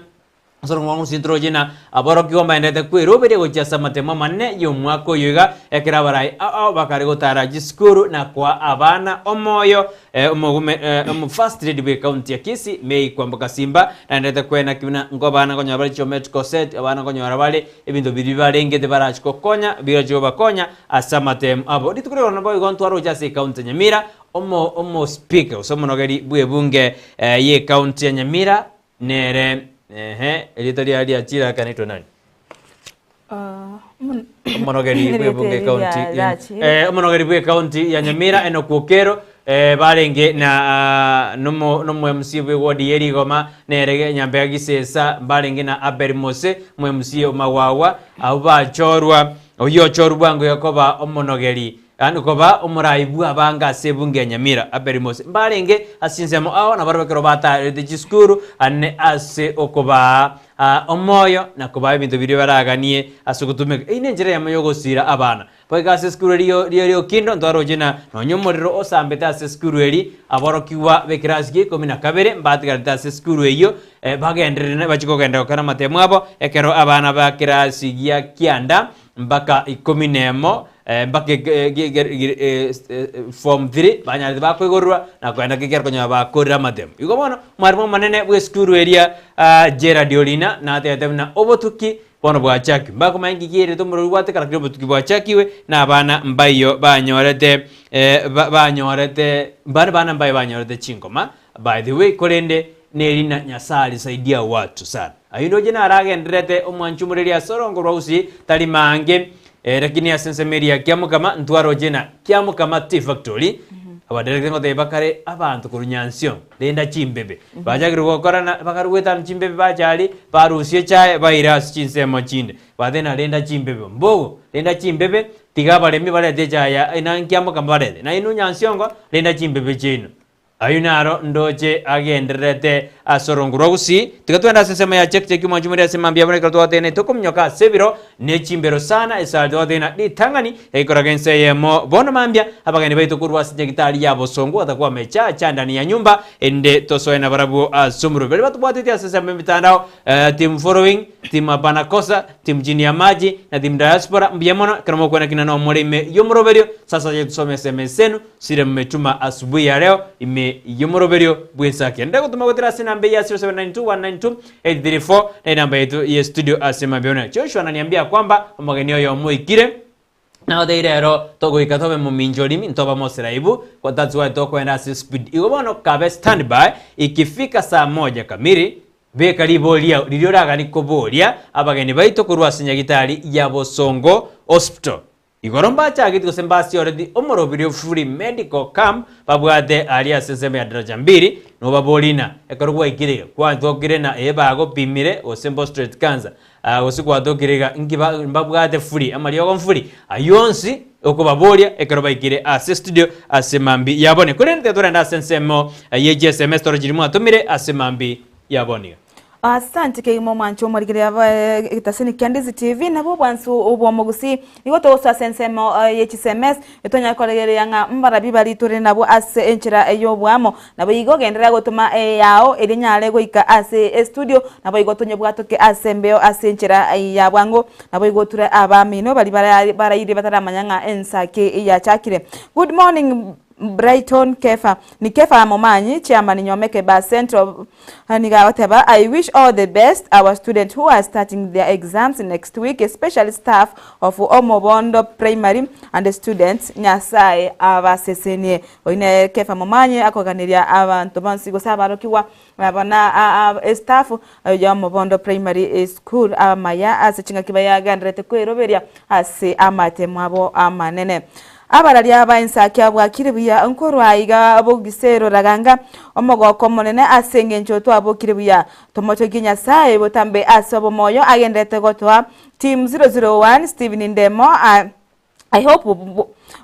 Ase orong'o rwa toroche na aborokigwa mbaenderete kweroberia gochia ase amatemo amanene y'omwaka oyo iga, ekero abarai ao bakare gotara chisukuru na koa abana omoyo omogume omo first lady bwe county ya Kisii May Kwamboka Simba naenderete kwena ki buna nko abana nkonyora bare geometrical set abana nkonyora bare ebinto biria bibarengete barachi gokonya birachi gobakonya ase amatemo abo. Rituko riria bono igo ntwaroche ase ecounty ya Nyamira omo omo speaker gose omonogeri bw'ebunge ye county ya Nyamira Nere, ehe, erieta riaye riachire ake anaitwe nani? Omonogeri bw'ebunge ekaunti ya- omonogeri bw'ekaunti ya Nyamira Enock Okero barenge na nomo nomo MC bw'eward ya Rigoma nere Nyambega Gisesa mbarenge na Abel Mose omo MC o Magwagwa abwo bachorwa oyio ochorwa bwango iga koba omonogeri Yaani koba omorai bw'abange ase ebunge ya Nyamira, Abel Mose, mbarenge ase chinsemo ao nabarabwo ekero bataarete chisukuru ane ase okobaa omoyo na kobaa ebinto biria baraganie ase ogotumeka. Eyio nenchera eyemo y'ogosiira abana. Goika ase esukuru eria ria Riokindo ntwaroche ng'a nonya omorero osambete ase esukuru eria, aborokigwa b'ekerasi gia ikomi na kabere mbatigarete ase esukuru eyio bagenderere bachie kogenda gokora amatemo abo ekero abana ba kerasi gia kianda mpaka ikomi nemo mpaka form three banyarete bakoigorerwa na kogenda kegera konyora bakorire amatemo. Igo bono omwarimu omonene bw'esukuru eria Gerald Orina natebete buna obotuki bono bwachakirwe. Mbakomanya nki kiairete omorero gwateka lakini obotuki bwachakirwe na abana mbaiyo banyorete banyorete mbare bana mbaye banyorete chingoma by the way korende nerina Nyasaye alisaidia watu sana. Ayio ndoche naragendererete omwanchi omoreri ase orongo rwa Usi tari maange, lakini ase ensemo eria ya Kiamokama ntwaroche na Kiamokama Tea Factory, abadirector ngotebia bakare abanto korwa Nyansiongo renda chimbebe. Bachakire gokorana bakare goetana chimbebe bacha aria, barusia echae baira ase chinsemo chinde. Batebia na renda chimbebe mbogo, renda chimbebe tiga abaremi barete echae ya na Kiamokama barete. Nainwe Nyansiongo renda chimbebe chiaino. Ayio naro ndoche agendererete ase orongo rwa Gusii. Tiga twende ase ensemo ya chek cheki mwanche more ase mambia bono ekero twateene tokominyoka ase ebiro ne chimbero sana esare twateena ritang'ani eikoraga ense eyemo bono mambia abageni baito korwa ase nyagitari ya bosongo batakwama echacha ndani ya nyumba ende tosoe nabarabwo ase omorwoti. Baria batobwateti ase ensemo y'emitandao team following, team hapana kosa, team chini ya maji na team diaspora mbuya mono ekero mokwana kina nomore ime y'omoroberio sasa tusome sms enu Sire mmetuma asubuhi ya leo ime y'omoroberio bw'ensake. Nde gotuma gotera ase enamba eye ya 0792192834 na enamba yetu ye studio ase mambia one. Joshua ananiambia kwamba omogeni oyo omoikire. Nagotebi rero togoika tobe mominchori ntoba mosiraibu that's why tokoenda ase speed. Igo bono kabe standby ikifika saa moja kamili beka riboria riria oragani koboria abageni baito korwa ase nyagitari ya Bosongo Hospital. Igoro mbachageti gose mbasioreti omorobiri o free medical camp babwate aria ase ensemo ya Daraja Mbili nobaborie ng'a ekero gwaikire iga kwatokire na ee bagopimire gose mpostrate cancer Ah, gose gwatokire iga, inki ba- mbabwate free, amariogo mfuri? Ayio onsi okobaboria ekero baikire ase studio ase mambi ya bone. Korende tiga torende ase ensemo ye chiSMS tore chiria mwatomire ase mambi ya bono iga. Asante kegima omwancho omorigereria ba egetaseni kia Ndizi TV nabwo obwansu obw'omogusii nigo togosoa ase ensemo ye chisms etonyare koregereria ng'a mbarabi bari tore nabwo ase enchera y'oboamo Naboigo genderera gotoma eyao eria nyare goika ase estudio, naboigo tonyebwatoke ase embeo ase enchera ya bwango, naboigo oture abamino baria baraire bataramanya ng'a ensa ki yachakire. Good morning Brighton Kefa. Ni Kefa Momanyi, chairman Nyomeke Bus Central nigo agoteba, I wish all the best our students who are starting their exams next week especially staff of Omobondo Primary and students, Nyasaye abasesenie. Oyio nere Kefa momanye akoganeria abanto bonsi gose abarokigwa aba na estaff y'Omobondo Primary School amaya ase chingaki bayagendererete kweroberia ase amatemo abo amanene. Abararia ba ensaki bwakire buya nkorwa iga bogisero raganga omogoko omonene ase engencho twabokire buya. Tomotogie Nyasae botambe ase obomoyo agendererete gotoa Team 001 Stephen Ndemo I hope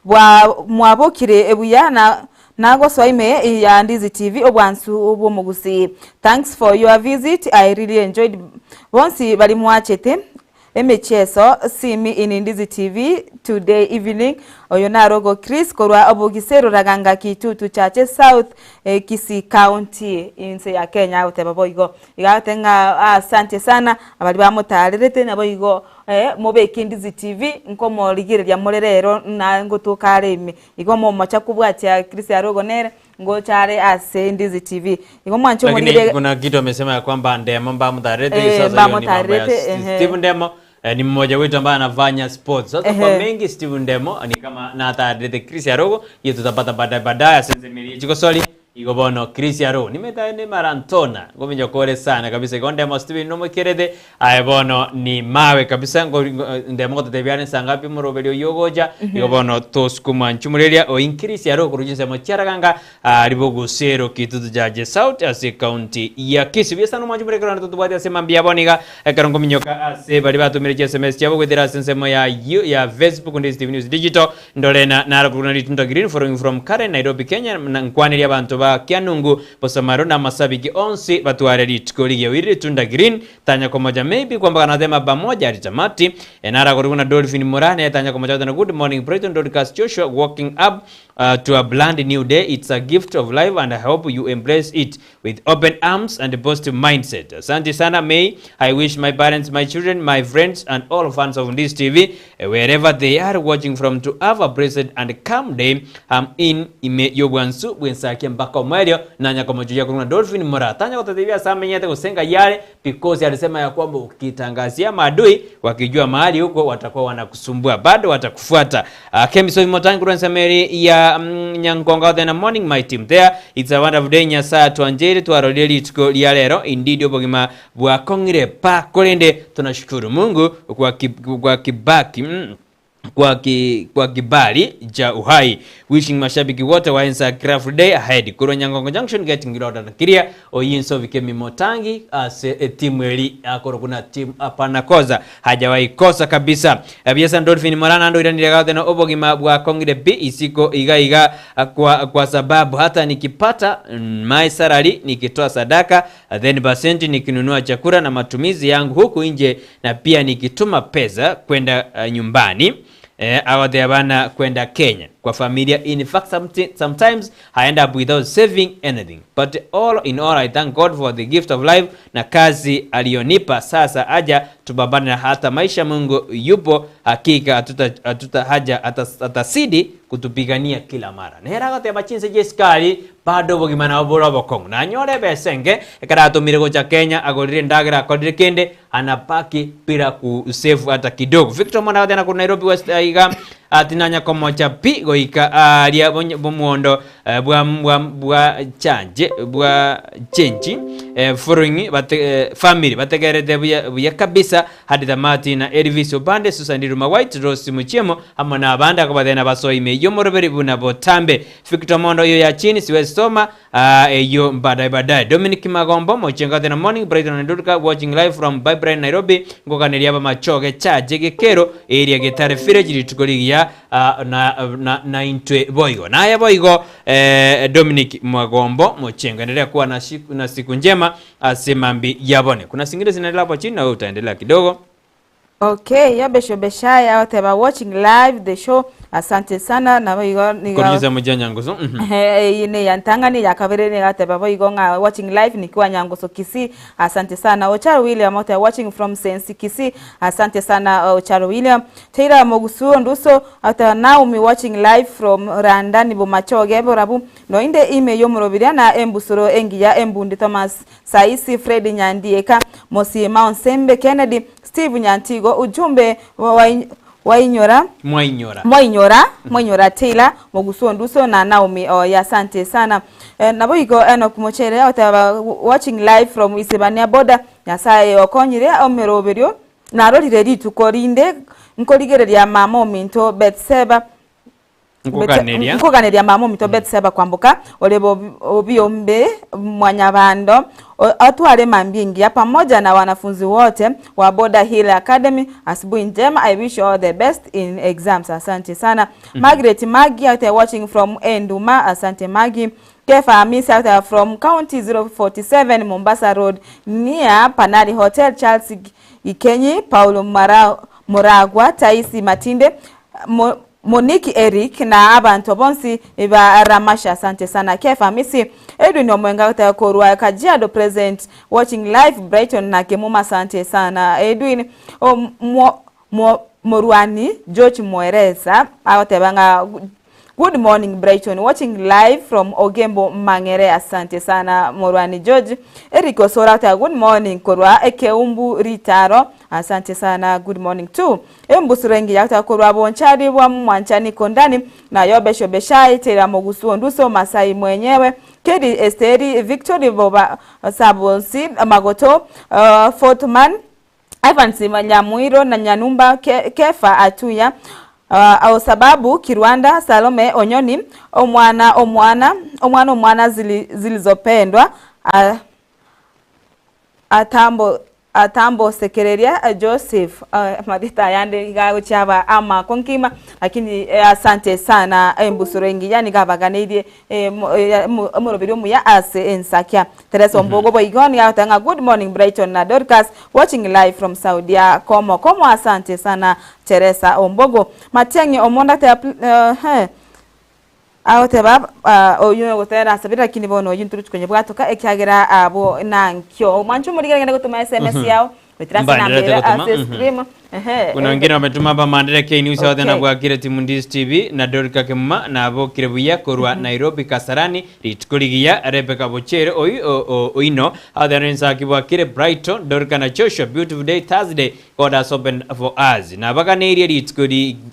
bwa mwabokire buya na nagosoa ime ya Ndizi TV obwansu bw'omogusii. Thanks for your visit I really enjoyed bonsi bari mwachete emechieso see me in Ndizi TV today evening oyo narogo Chris korwa obogise Ruraganga Kitutu Chache South Kisii County inse ya Kenya agoteba boigo. Iga agoteba ng'a asante sana abari bamotarerete naboigo Mobeke Ndizi TV nkomorigereria more rero na ngotoka are ime. Igo momocha kobwatia Chris Arogo nere ngocha are ase Ndizi TV. Igo mwanche Lakini omorigereria kuna kitu amesema ya kwamba Ndemo mbamutarete Eh, sasa hiyo ni mambo ya mbamutarete, ehe. Steve Ndemo ni mmoja wetu ambaye anafanya sports. Sasa kwa Ehe. mengi Steve Ndemo ni kama natarete Chris Arogo, hiyo tutapata baadaye baadaye asenze chikosoli Igo bono Chris aro nimetae ne marantona ngominyoka ore sana kabisa igo ndemo Steven nomokerete aye bono ni mawe kabisa ngo ndemo gototebia are nsa ngapi omoroberi oyio ogocha igo bono tosukuma nchumureria oin Chris aro korwa chinsemo chiaraganga aria bogusero Kitutu Judge South ase ecounty ya Kisii buya sana omwanchi morekero naende totobwate ase mambia bono iga ekero nkominyoka ase baria batomire chi sms chiabo goetera ase ensemo ya ya Facebook Ndizi TV News Digital Ndore na naro korwa na Ritunda Green following from Karen Nairobi Kenya na nkwanerie abanto ba Kianungu Bosamaro na amasabiki onsi batware rituko rigiya oire Ritunda Green tanya komocha maybe kwamboka natema pamoja hadi tamati nara korwa na Dolphin Murane tanya komocha goteba good morning Brighton Dorcas Joshua walking up uh, to a brand new day it's a gift of life and I hope you embrace it with open arms and a positive mindset. Asante sana May. I wish my parents, my children, my friends and all fans of Ndizi TV eh, wherever they are watching from to have a blessed and calm day. I'm in ime yobwansu bwensake mpaka omwerio nanya komochuya kuruna Dolphin Mora tanya gotatebia ase amenyete gose yale because alisema ya kwamba ukitangazia maadui wakijua mahali huko watakuwa wanakusumbua bado watakufuata. Uh, Kemiso Motangi kurwa nsemeri ya mm, Nyangonga then morning my team there it's a wonderful day Nyasaye twanjere twarorire rituko ria rero indeed obogima bwakong'ire pa korende tunashukuru Mungu kwa, ki, kwa kibaki mm, kwa, ki, kwa kibali cha uhai wishing mashabiki wote wa Ensa Craft Day ahead korwa Nyangongo Junction getting louder and clear oyinso bikemi motangi ase etimu eri akorokwa na team apana koza hajawahi kosa kabisa Ebiasa Dolphin Morana ando iranire goteba na obogima bwakong'ire pi isiko iga iga kwa, kwa sababu hata nikipata my salary nikitoa sadaka then percent nikinunua chakula na matumizi yangu huku nje na pia nikituma pesa kwenda uh, nyumbani eh, awathe abana kwenda Kenya kwa familia. In fact, sometimes I end up without saving anything. But all in all, I thank God for the gift of life na kazi aliyonipa. Sasa aja tupambane na hata maisha. Mungu yupo hakika, hatuta hatuta haja atasidi kutupigania kila mara. Nere agoteba chinse chi'esukari bado obogima nabo bore obokong'u. Nanyore ebesa enke ekero atomire gocha Kenya agorire endagera akorire kende anabaki bila kusevu hata kidogo. Victor Mwana agoteba korwa Nairobi West aiga Tinanya komocha pi goika aaria bomwondo bwa bwa bwa change bwa chenchi following bate family bategerete buya buya kabisa hadi tamati na Elvis Opande Susan Riruma White Rose Muchiemo amo na abande akobatebia nabasoe ime y'omoroberi buna botambe Victor Mondo oyo ya chini siwezi soma Aah eyio baadaye baadaye. Dominic Magombo Mochengo Athena Morning Brighton and Dudka watching live from Pipeline Nairobi ngoganeria abamachoge chache gekero area Getare Village rituko rigiya ah, na, na, na intwe boigo naye boigo eh, Dominic Magombo Mochengo endelea kuwa na siku, na siku njema ase mambi yabone kuna singine zinaendelea hapo chini na wewe utaendelea kidogo. Okay, Yobesho Beshaya oteba watching live the show asante sana nabo igo nigo Koronyisa mochia Nyangusu. Mhm. Eye neya ntang'ani ya kabere nigo ateba boigo ng'a watching live nikiwa Nyangusu Kisii asante sana. Ocharo William oteba watching from Sensi Kisii asante sana Ocharo William. Taylor Mogusu Onduso oteba Naomi watching live from Randani Bomachoge Borabu noinde ime yomorobiria na embusuro engiya Embundi Thomas Saisi Fred Nyandieka Mosima Onsembe Kennedy Steve Nyantigo ujumbe wainyora Mwainyora. Mwainyora Mwainyora Taylor Mogusu Onduso na Naomi oye asante sana eh, naboigo Enock Mochere oteba watching live from Isebania border Nyasaye okonyire omeroberio narorire rituko rinde nkorigereria mama ominto Betseba Nkoganeria. Nkoganeria mama ominto Betseba kwamboka ore obiombe mwanyabando atware mambia engiya pamoja na wanafunzi wote wa Border Hill Academy asubuhi njema I wish you all the best in exams asante sana Margaret Maggie out there watching from Enduma asante Maggie Kefa Hamisi out there from County 047 Mombasa Road near Panari Hotel Charles Ikenyi Paulo Moragwa Taisi Matinde Monique Eric na abanto bonsi ba Ramasha asante sana Kefa Hamisi Edwin Omwenga goteba korwa Kajiado present watching live Brighton na Kemuma asante sana Edwin Morwani George Mweresa agoteba ng'a Good morning Brighton watching live from Ogembo Mang'ere asante sana Morwani George Eric Osoro agoteba good morning korwa Ekeumbu Ritaro asante sana good morning too Embusuro engiya goteba korwa Bonchari bwa Mwanchani Kondani na Yobesho Beshai Taylor Mogusu Onduso Masai mwenyewe Kedi Esteri Victory Boba Sabonsi Magoto Fortman Evans Nyamuiro na Nyanumba Kefa Atuya uh, sababu Kirwanda Salome Onyoni omwana omwana omwana omwana zilizopendwa uh, atambo atambo sekereria Joseph uh, madita ayande iga agochiaba amako nkima lakini eh, asante sana embusuro engiya niga abaganeirie eh, eh, omoroberi omuya ase ensakia Teresa Ombogo boigo niga agoteba ng'a good morning Brighton na Dorcas watching live from Saudia komo komo asante sana Teresa Ombogo Matiang'i omonda teba eh, he agoteba ah, oyio ogotera asabire lakini bono oyio ntoruchi konya bwatoka ekiagera abwo nankio mwanche omorigere genda gotoma sms yao goetera ase enamba Mbaenderete ere gotoma, ase mhm. screen ehe Kuna wengine wametuma hapa Mandela K News okay. Okay. Na bwakire timu Ndis TV na Dorika Kemuma na bokire buya korwa Nairobi Kasarani rituko rigiya Rebecca Bochere oyu oino athana nsaki bwakire Brighton Dorika na Joshua beautiful day Thursday God has opened for us na baganeirie rituko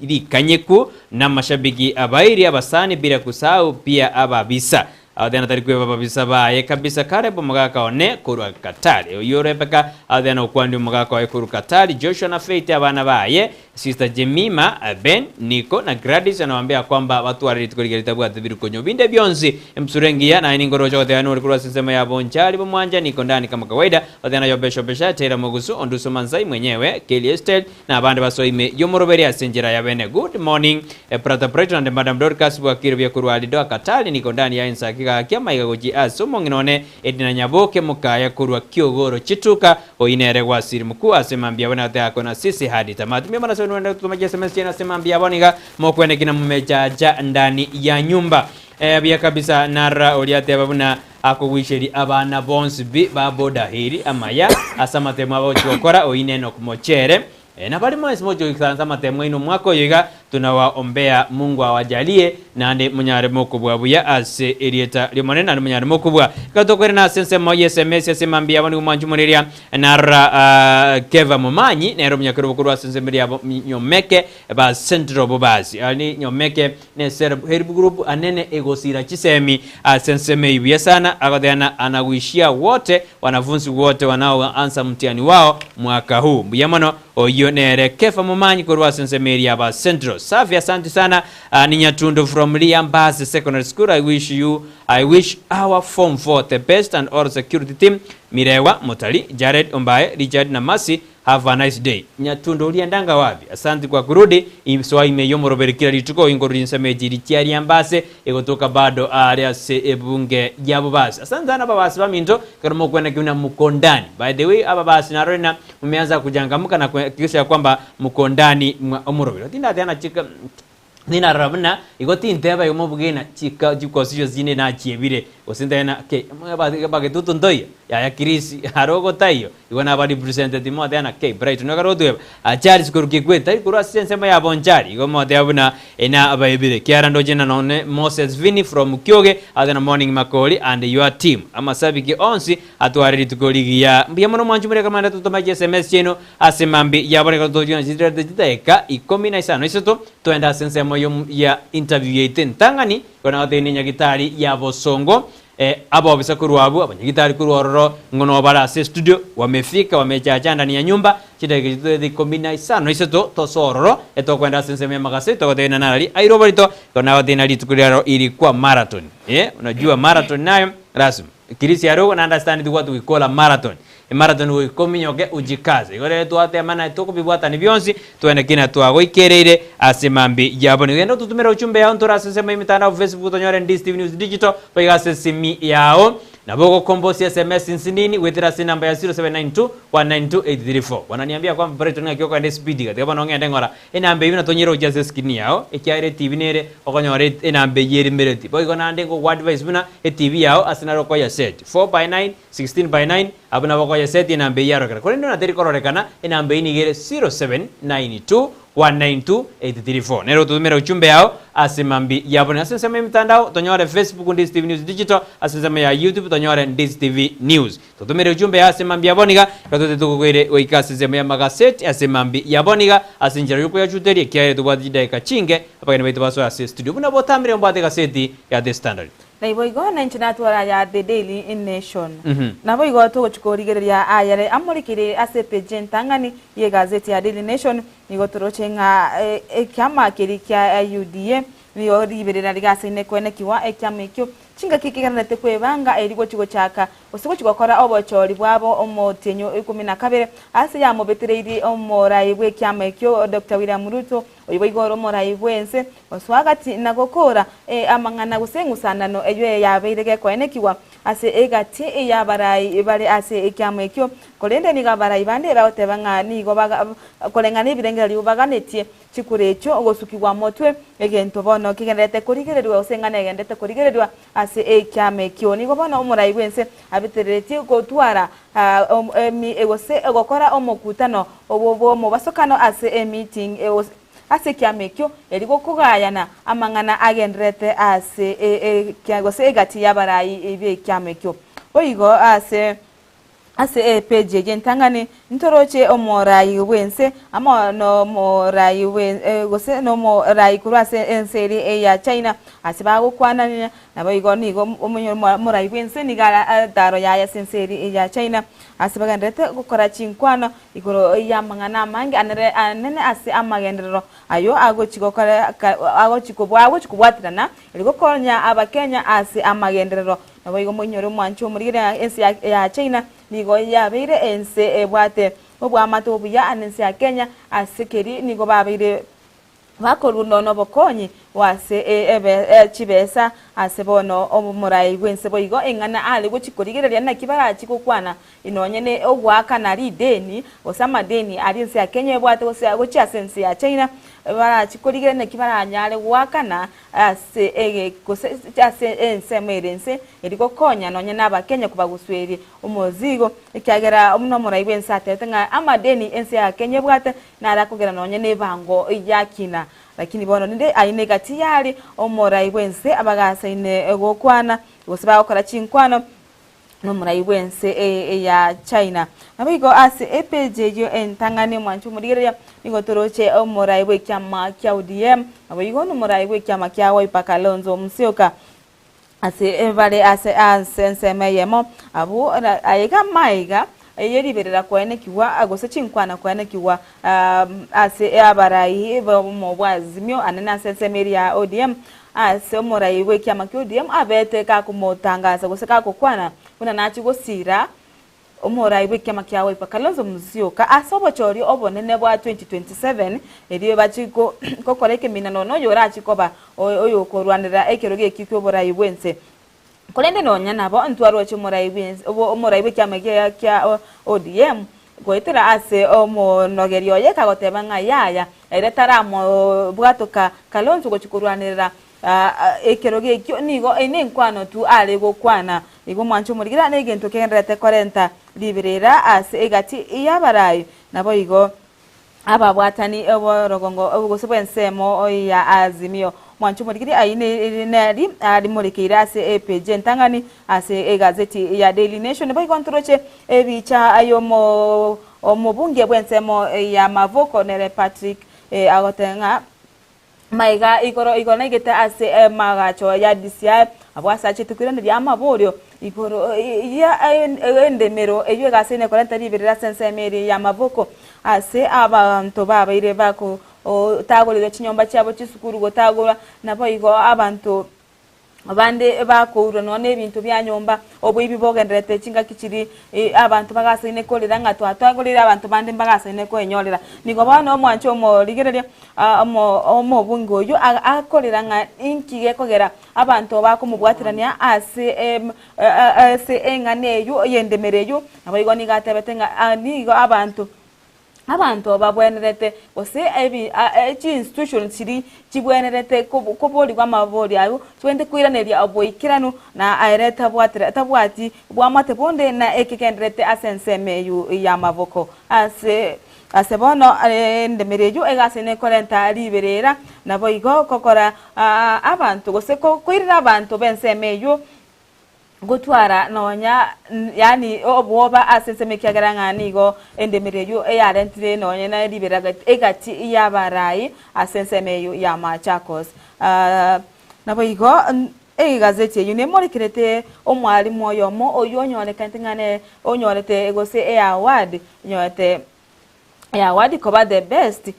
rikanyeku na mashabiki abairi abasani bila kusahau pia ababisa Athena tari kweba babisa baye kabisa Caleb omogaka one korwa Katari oyio Rebecca Athena okwandi omogaka oye korwa Katari Joshua na Faith abana baye Sister Jemima Ben Nico na Gladys anawambia kwamba batware rituko rigiya ritabwate birukonyo binde bionsi Emsura engiya naye nigo oroche goteba nore korwa ase ensemo ya Bonchari bomwancha niko ndani kama kawaida Athena Yobesha Obesha Taylor Mogusu Onduso Manzai mwenyewe Kelly Estel na abande basoa ime yomoroberi ase enchera ya bene Good morning Brother Brighton and Madam Dorcas bwakire buya korwa Alidoa Katari niko ndani ya ensaki gaki amaiga gochia ase omong'ina one Edna Nyaboke mokaya korwa Kiogoro Chituka oyio nere gwasiri mokuu ase mambia abwo nagoteba ako na sisi hadi tamati mbuya mono ase onde gotoma chi sms chiaino ase mambia abwo niga mokweneki na mumechacha ndani ya nyumba Eh, buya kabisa narora oria ateba buna akogwisheria abana bonsi bi ba boda hili amaya ase amatemo abagochi gokora oyio nene Enock Mochere Eh, na bare mwensi moche goikaransa amatemo aino omwaka oyo iga, Tunawaombea Mungu awajalie naende monyare mokobua buya ase erieta ri'Omonene naende monyare mokobua. Ekero tokoirana ase ensemo y'esemesi ase mambia yabo nigo mwanche omoreria narora ah, Keva Momanyi nere omonyakerobo korwa ase ensemo eria yabo Nyomeke ba Central Bobasi. Ari Nyomeke ne Self Help Group anene egosira chisemi ase ensemo eyio buya sana agoteana anaguishia wote wanafunzi wote wanaoanza mtihani wao mwaka huu. Mbuya mono Oyio nere Kefa Momanyi korwa ase ensemo eria ya ba Central. Safi asanti sana ni Nyatundu from Liambasi Secondary School I wish you I wish our form 4 the best and all security team Mirewa, Mutari, Jared, Ombae, Richard na Mercy have a nice day. Nyatundu oriendanga wapi? Asanti kwa kurudi soa ime yomoroberi kila rituko inkoruri ensemo echi richia Liambasi egotoka bado aare ase ebunge ya Bobasi. Asante sana babasi baminto ekero mokwana ki buna mko ndani. By the way ababasi narore na Mumeanza kuchangamka na kuhakikisha ya kwamba mko ndani mwa omorobero. Tindateana chika tinarora buna igo tinteba igo mobuge na chika chikosi chionsi chinde nachiebire gose ntabe na ke bagetutu ntoiyo yaya kirisi aro ogotaiyo igo naba representative moteana ke Brighton ekero otweba Charles korwa Kikwete tari korwa ase ensemo ya Bonchari igo moteba buna ena abaebire kiara ndoche na nonye Moses Vinny from Kioge ase na morning Makori and your team amasabiki onsi Atware rituko rigiya. Mbuya mono mwanche more ekamanda totome chiSMS chiaino ase mambia yabo reka tochie chirete chidaeka ikomi na isano isato toende ase ensemo ya interview yaito entang'ani igo nagotebi nenyagitari ya bosongo eh, abobisa korwa abwo abanyagitari korwa ororo ng'o nobare ase estudio wamefika wamechacha ndani ya nyumba chidakika echi toete ikomi na isano isato tosoe ororo etokoenda ase ensemo ya magaseti togotebi na narari aire oborito igo nagotebi na rituko riaro ilikuwa marathon eh, unajua marathon nayo lazima Kirisia are na understand what we call a marathon. Emarathon goika ominyoke ojikaze. Igo rero twatema naye tokobibwatani bionsi twende kina twagoikereire ase mambi yabo. Nigo genda ototumere ochumbe yao ntore ase ensemo y'emitandao Facebook tonyore Ndisi TV News Digital boigo ase esimi yao. Nabo ogokombosia SMS nsinini goetera ase enamba ya 0792 192 834. Wananiambia kwamba Brighton ng'aki okogenda espeed iga tiga bono ng'ende ng'ora Enamba eyio natonyere gochia ase escreen yao, ekiagera etibi nere okonyora enamba eyio erimereti. Boigo naende ngogoadvise buna etibi yao ase naro okoyeset, 4 by 9, 16 by 9, abwo nabo okoyeseti enamba eyio yarokera. Korende onye teri kororekana, enamba eyio nigo ere 0792 192 834. Nere ototomere ujumbe yao ase mambi ya bono. Ase ensemo y'emitandao tonyore Facebook Ndisi TV News Digital, ase ensemo ya YouTube tonyore Ndisi TV News. Totomere ujumbe ase mambia bono iga, iga tote tokokoire goika ase ensemo y'amagaseti ase mambi ya bono iga, ase enchera y'okoyachuteria, ekiagera tobwate chidakika chinke, abageni baito basoe ase estudio. Buna botamire mbwate egaseti ya The Standard. Naiboigo nainche natwara aya The Daily Nation. Naboigo togochia korigereria ayare amorekeire ase epeji entang'ani y'egazeti ya Daily Nation, nigo toroche ng'a ekiama keria kia UDA nigo riberera rigasaine koenekigwa ekiama ekio chingaki kegendererete kwebanga erio gochia gochaka gose gochia gokora obochori bwabo omotienyi o ikomi na kabere, ase yamobetereirie omorai bw'ekiama ekio Doctor William Ruto, oyio boigo ore omorai bw'ense, gosoa gati na gokora amang'ana gose eng'usanano eyio yabeire gekoenekigwa ase egati y'abarai bare ase ekiama ekio. Korende nigo abarai bande bagoteba ng'a nigo koreng'ana nebirengererio baganetie chikura echio ogosukigwa motwe, egento bono kegendererete korigererigwa gose eng'ana egendererete korigererigwa Ase ekiama ekio nigo bono omorai bw'ense abetereretie gotwara gose gokora omokutano bw'omobasokano ase emeeting ase ekiama ekio, erio gokogayana amang'ana agendererete ase gose egati y'abarai b'ekiama ekio. Boigo ase Ase epeji eye entang'ani ntoroche omorai bw'ense amo nomorai bwe gose nomorai korwa ase ense eria eya China ase bagokwanania. Naboigo nigo omorai bw'ense nigo are taro yaye ase ense eria eya China ase bagendererete gokora chinkwano igoro y'amang'ana amange anere anene ase amagenderero ayio agochi gokora agochi kobwaterana erio gokonya abakenya ase amagenderero. Naboigo moinyore omwancho omorigere ense ya China nigo yabeire ense ebwate oboamate obuya nense ya Kenya ase keri nigo babeire bakorunda nobokonyi ase chibesa ase bono omorai bwense boigo eng'ana are gochi korigereria naki barachi gokwana nonye ne ogoakana rideni gose amadeni aria ense ya Kenya ebwate gose gochia ase ense ya China barachi korigereria naki baranyare goakana Ase ege gose ase ensemo ere ense eri gokonya nonya nabakenya kobagusuerie omozigo, ekiagera buna omorai bw'ense atebete ng'a amadeni ense ya Kenya ebwate naro akogera nonya nebango yakina. Lakini bono rende aye negati yare omorai bw'ense abagasaine gokwana gose bagokora chinkwano nomorai bw'ense ya China. Naboigo ase epeji eyio entang'ani omwancho omorigereria nigo toroche omorai bw'ekiama kia ODM naboigo nomorai bw'ekiama kia Wiper Kalonzo Musyoka ase bare ase ase ensemo eyemo abwo aiga maiga yeriberera koenekigwa gose chinkwana koenekigwa ase abarai b'obomo bwa Azimio anene ase ensemo eria ya ODM ase omorai bw'ekiama kia ODM abete gakomotangasa gose gagokwana buna nachie gosira omorai bw'ekiama kia Wiper Kalonzo Musyoka ase obochori obonene bwa 2027 erio bachie gokora ekeminano noyo orachie koba oyokorwanera ekerogo ekio ki'oborai bw'ense. Korende nonya nabo ntwaroche omorai bw'ense omorai bw'ekiama kia kia ODM goetera ase omonogeri oye kagoteba ng'a yaya ere taramobwatoka Kalonzo gochia korwanerera ekerogo ekio nigo nenkwano tu are gokwana. Igo omwanche omorigereria negento kegendererete korenta riberera ase egati y'abarai naboigo Ababwatani b'orogongo gose bw'ensemo ya Azimio. Mwanche omorigereria ayio neri arimorekeire ase epeji entang'ani ase egazeti ya Daily Nation. Boigo ntoroche ebicha y'omobunge bw'ensemo ya Mavoko nere Patrick agoteba ng'a Maiga igoro igoro naigete ase emagacho ya DCI, abwo ase achete koiraneria amaborio igoro ya endemero eyio egasaine korenta riberera ase ensemo eria y'amaboko ase abanto babeire bagotagorerwa chinyomba chiabo chisukuru gotagorwa naboigo abanto Abande bakourwa nonya nebinto bia nyomba, oboibi bogendererete chingaki chiria abanto bagasaine korera ng'a twatwagoreire abanto bande mbagasaine koenyorera. Nigo bono omwanche omorigereria omobunge oyio akorera ng'a inki gekogera abanto bakomobwaterania ase ase eng'ana eyio y'endemero eyio, naboigo nigo atebete ng'a nigo abanto Abanto babwenerete, gose ebi chi-institution chiria chibwenerete koborigwa amabori aywo, chibwenerete koiraneria oboikeranu na ere tabwatire tabwati bwamate bonde na ekegenderete ase ensemo eywo y'amaboko. Ase ase bono endemero eywo egasi nekorenta riberera, naboigo gokora abanto gose koirera abanto b'ensemo eywo. gotwara nonya yaani obwoba ase ensemo ekiagera ng'a nigo endemero eyio eyarentire nonya na riberera egati y'abarai ase ensemo eyio ya Machakos. Naboigo egazeti eyio nemorekerete omwalimu oyomo oyio onyorekanete ng'a nere onyorete gose eaward onyorete eaward koba the best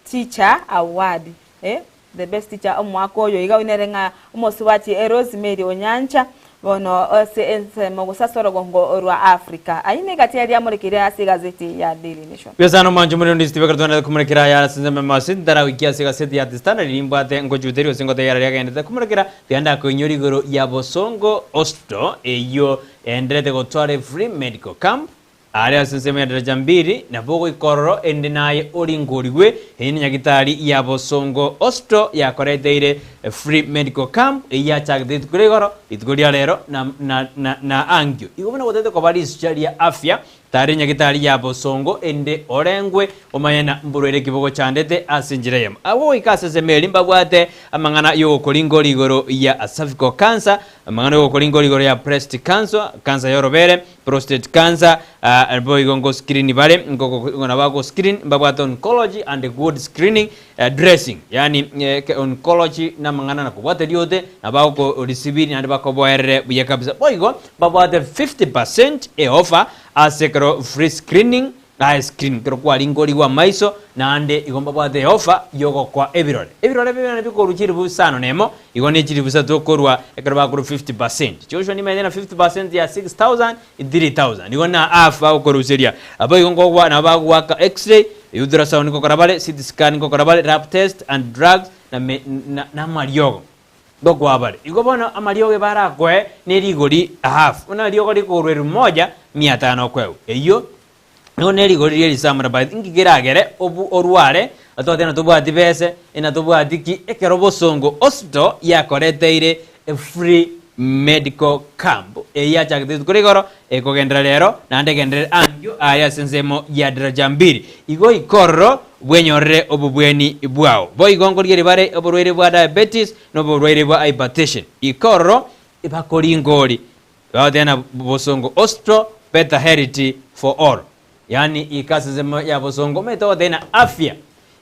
teacher award. The best teacher omwaka oyo iga nere ng'a omosubati Rosemary Onyancha bono ase ensemo gose ase orogongo rwa Africa. Ayio negati aria amorekeire ase egazeti ya Daily Nation. Bia sana omwancho more onde Steve ekero twenderete komorekera ayare ase ensemo y'amasi ntaragoikia ase egaseti ya The Standard nimbwate ngochuteria gose ngotebia aria agendete komorekera tiga ndakoinyora igoro ya Bosongo Hospital eyio eenderete gotwara efree medical camp Aria ase ensemo ya daraja mbiri, nabo ogoika ororo, erinde naye oringorigwe. Eyio nenyagitari ya bosongo hospital yakoreteire free medical camp, eyio yachagete rituko ria igoro, rituko ria rero na na na na ankio. Igo buna gotagete koba risucha ria afya, tara enyagitari ya bosongo erinde orengwe omanye na mborwaire ki bogochandete ase enchera eyemo. Abwo goika ase ensemo eria mbabwate amang'ana yogokoringora igoro ya cervical cancer, amang'ana yogokoringora igoro ya breast cancer, cancer yorobere, Prostate cancer, boigo ngo screen bare, nabo bago screen, mbabwate oncology and good screening, dressing, yaani oncology na amang'ana na kobwata riote, nabo bagokorisibiri naende bakoboerere buya kabisa. Boigo, mbabwate 50% e offer ase ekero free screening, Eye screen ekero kwaringorigwe amaiso, naende igo mbabwate eofa y'ogokoa ebirore. Ebirore ebi buna bikorwa chilifu isano na emo, igo ne chilifu isato okorwa ekero bakorwa 50%. Joshua nimanyete na 50% ya 6000, 3000. Igo na half bagokoruseria. Abo igo nkogwa nabo bagoaka x-ray, ultrasound nkokora bare, CT scan nkokora bare, lab test and drugs na me na na amariogo ngokoa bare. Igo bono amariogo ebarakoe ne rigori half. Buna riogo rikorwa elfu moja mia tano okoegwa. Eyio Nigo ne rigori rie risamora but inki keragere obu orware otwate na tobwati bese ina tobwati ki ekero bosongo hospital yakoreteire a free. Medical Camp eyio yachagete rituko ria igoro ekogenderera rero naende egenderere ankio aye ase ensemo ya Daraja Mbili. Igo ika ororo bwenyorere obobweni bwao. Boigo nkorigereria bare oborwaire bwa diabetes na oborwaire bwa hypertension. Ika ororo bakoringori bagoteba na bosongo Hospital better health for all. Yaani ika ase ensemo ya bosongo omanyete ogoteba na afya.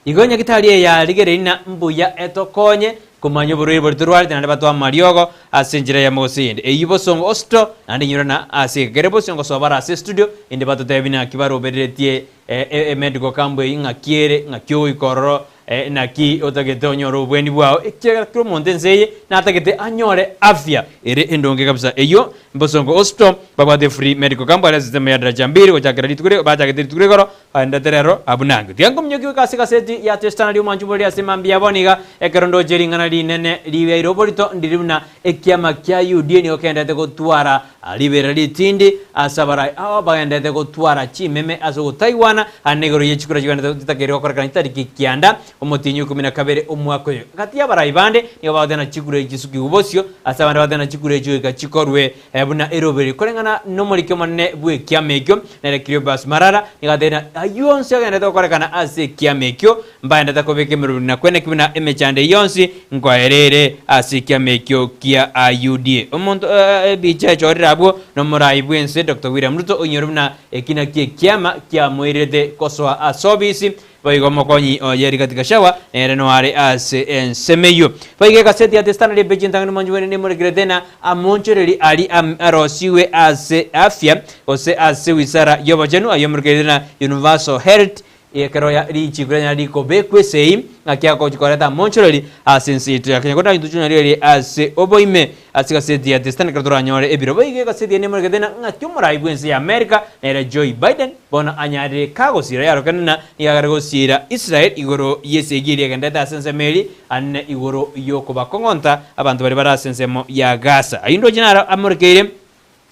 Igo nyagitari eye yarigereiri na mbuya etokonye komanya oborwaire boria torwarete naende batoe amariogo ase enchera eyemo gose eyende. Eyio bosongo hospital naende inyora na ase egeka kere bosio ngosoa bare ase estudio inde batotebie naki barobereretie emedical camp eyio ng'aki ere, ng'aki ogoika ororo naki otagete onyore obobweni bwao ekiagera kera omonto ense eye natagete anyore afya ere endonge kabisa. Eyio bosongo hospital babwate free medical camp aria ase ensemo ya Daraja Mbili gochakera rituko ria bachagete rituko ria igoro Aendete rero abwo nankio. Tiga nkominyokie goika ase egaseti ya The Standard y'omwancho bore ase mambia ya bono iga, ekero ndoche ring'ana rinene riaire oborito ndiri buna ekiama kia UDA nigo kendete gotwara riberera ritindi ase abarai ao bagendete gotwara chimeme ase ogotaigwana ande igoro ye chikura chigendete chitakeire gokorekana chitariki kianda omotienyi o ikomi na kabere omwaka oyo. Gati y'abarai bande nigo bagoteba chikura echi chisukigwe bosio ase abande bagoteba chikura echi goika chikorwe Buna eroberi koreng'ana nomoriki omonene bw'ekiama ekio, nere Cleopas Marara, nigo atebire ng'a ayio onsi agenderete gokorekana ase ekiama ekio, mbaendete kobeka emeroberi na kweneki buna emechando eyio yonsi nkoera ere ase ekiama ekio kia UDA. Omonto ebicha echorire abwo nomorai bw'ense Doctor William Ruto oinyore buna eki nakio ekiama kiamoirete kosoa ase obisi Boigo omokonyi oye Rigathi Gachagua nere noare ase ensemo eyio. Boigo egaseti ya The Standard epeji entang'ani mwanchi bwene nemorekerete na amonchoreri aria arosigwe ase afya gose ase wizara y'obochenu ayio amorekerete na Universal Health ekero ya richiko rianyara rikobekwa esegi ng'aki agochi koreta amonchoreri ase ense yaito ya Kenya. Korende intwe tonyarire ase oboime Ase egaseti ya The Standard ekero toranyore ebiro boigo egaseti eye nemorekete ng'a ng'aki omorai bw'ense ya Amerika nere Joe Biden bono anyarire kagosiira yarokene na nigo agare gosiira Israel igoro y'esegi eria egenderete ase ensemo eria anene igoro y'okobakong'onta abanto baria bare ase ensemo ya Gaza. Ayio ndoche naro amorekeire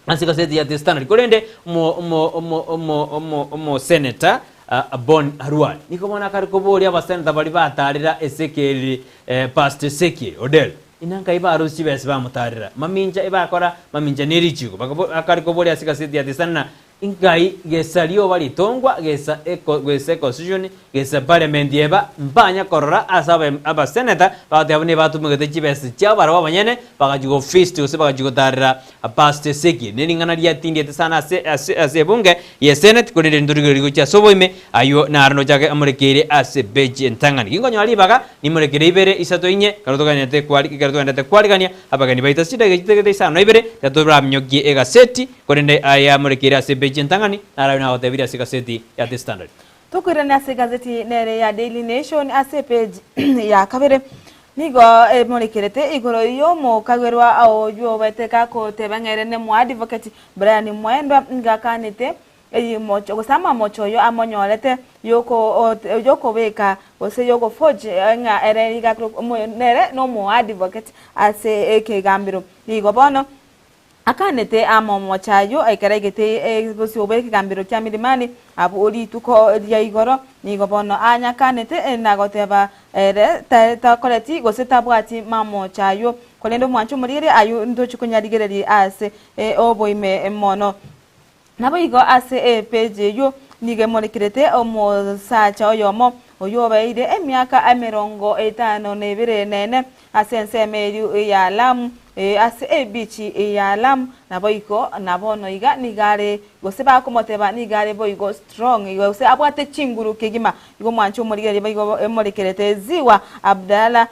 ase egaseti ya The Standard. Korende omo omo omo omo omo omoseneta Bon Arwani nigo bono akare koboria abaseneta baria batarera Ezekiel Pastor Ezekiel Odero Inanka ibarusia chibesa bamotaarera mamincha ebakora mamincha ne richiiko. Akare koboria ase egaseti ya The Sun Ngai gesa rioba ritongwa, gesa eko gesa econstitution, gesa parliament eba, mbanya korora ase aba abaseneta bagoteba buna ebatumegete chibesa chiabo barabwo abanyene bagachia go feast gose bagachia gotarera Pastor Ezekiel. Ne ring'ana riatindiete sana ase ase ase ebunge ye senate korende ntorigereria gochia ase oboime aywo naro nochake amorekeire ase page entang'ani. Ginkonyora ribaga Nimorekere ibere, isato, inye, ekero togenderete kwari ekero togenderete kwarigania abageni baito ase chidageka chitagete isano na ibere, tiga toraminyokie egaseti, korende aya amorekeire ase epeji entang'ani, naro ayio nagotebirie ase egaseti ya The Standard. Tokoirane ase egazeti nere ya Daily Nation ase epeji ya kabere nigo emorekerete igoro y'omokagerwa oywo obete gakoteba ng'a ere nemoadvocate Brian Mwendwa ngakanete Eyimocho gose amamocho oyo amonyorete yokobeka gose yogoforge ng'a ere nigo nere nomoadvocate ase ekegambero. Nigo bono akanete amamocho ayio ekero aigete bosio bw'ekegambero kia Milimani abwo rituko ria igoro, nigo bono anyakanete na goteba ere takoreti gose tabwati mamocho ayio. Korende omwancho omorigereria ayio ntochi konyarigereria ase oboime mono. Naboigo ase epeji eyio nigo emorekerete omosacha oyomo oyio obeire emiaka emerongo etano na ebere na ene ase ensemo erio ya Lamu, ee, ase ebichi ya Lamu. Naboigo na bono iga nigo are, gose bakomoteba nigo are boigo strong igo gose abwate chinguru kegima. Igo omwancho omorigereria boigo emorekerete Ziwa Abdalla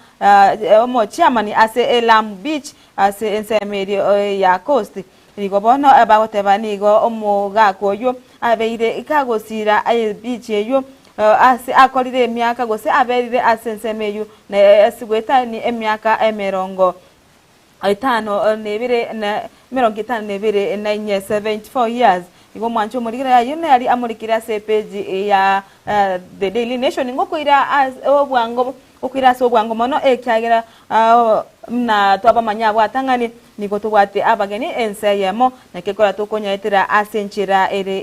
omochairman ase Lamu Beach ase ensemo erio ya Coast. Nigo bono bagoteba nigo omogaka oyio abeire kagosiira ebichi eyio ase akorire emiaka gose aberire ase ensemo eyio na ase goetania emiaka emerongo etano na ebere na emerongo etano na ebere na inye, 74 years. Igo omwancho omorigera ayio nari amorikire ase epeji ya The Daily Nation ngokoira ase obwango Okoira ase obwango mono, ekiagera buna twabamanya abwo atang'ani, nigo tobwate abageni ense eyemo, naki ekero tokonyaetera ase enchera ere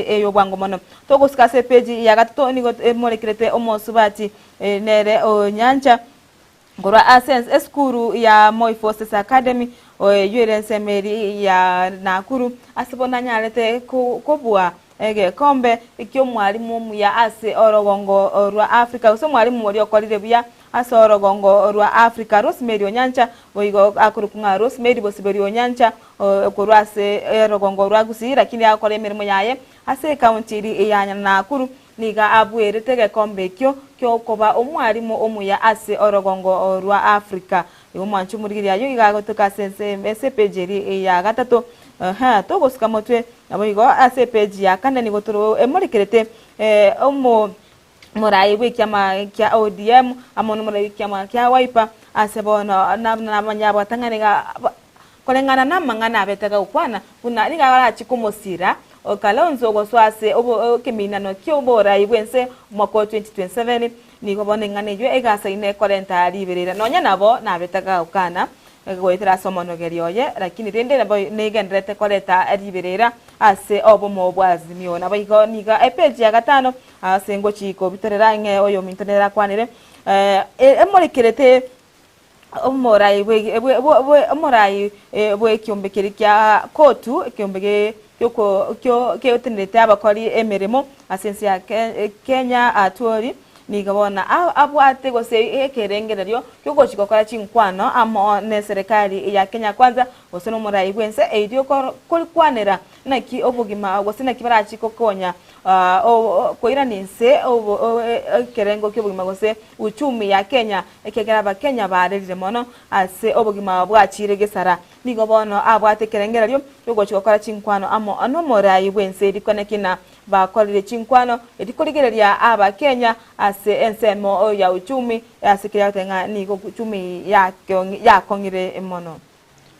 ey'obwango mono. Togosika ase epeji ya gatato nigo emorekerete omosubati nere o nyancha korwa ase esukuru ya Moi Forces Academy. Eyio ere ensemo eria ya Nakuru ase bono anyarete kobua egekombe ki'omwalimu omuya ase orogongo rwa Africa gose omwalimu oria okorire buya ase orogongo rwa Africa. Rosemary Onyancha boigo akorokwa ng'a Rosemary Bosibori Onyancha korwa ase orogongo rwa Gusii lakini agokora emeremo yaye ase ekaunti eria ya Nakuru. Nigo abuerete egekombe ekio ki'okoba omwalimu omuya ase orogongo rwa Africa. Igo omwanchi omorigereria ayio iga agotoka ase ense ase epeji eria ya gatato. Ehe, togosuka motwe. Naboigo ase epeji ya kane nigo toro emorekerete omo omorai bw'ekiama kia ODM amo nomorai bw'ekiama kia Wiper ase bono nabamanya abatang'ani iga koreng'ana namang'ana abete gagokwana buna nigo arachie komosira Kalonzo gosoa ase ekeminano ki'oborai bw'ense omwaka o 2027. Nigo bono eng'ana eyio egasaine korenta riberera, nonya nabo nabete gagokana goetera ase omonogeri oye, lakini rende nabo negendererete koreta riberera ase obomo bwa Azimio. Naboigo nigo epeji ya gatano ase ngochi kobitorera ng'e oyominto nere akwanire emorekerete omorai omorai bw'ekiombe keria kia COTU, ekiombe getenerete abakori emeremo ase ense ya Kenya Atwoli, nigo bono abwate gose ekerengererio kiogochia gokora chinkwano amo neserekari ya Kenya Kwanza gose nomorai bw'ense erio korikwanera naki obogima gose naki barachie gokonya koirania inse ekerengo ki'obogima gose uchumi ya Kenya ekiagera Abakenya barerire mono ase obogima bwachire gesara. Nigo bono abwate ekerengererio kiogochia gokora chinkwano amo nomorai bw'ense rikoneki na bakorire chinkwano rikorigereria Abakenya ase ensemo ya uchumi ase keria goteba ng'a nigo uchumi yakong'ire mono.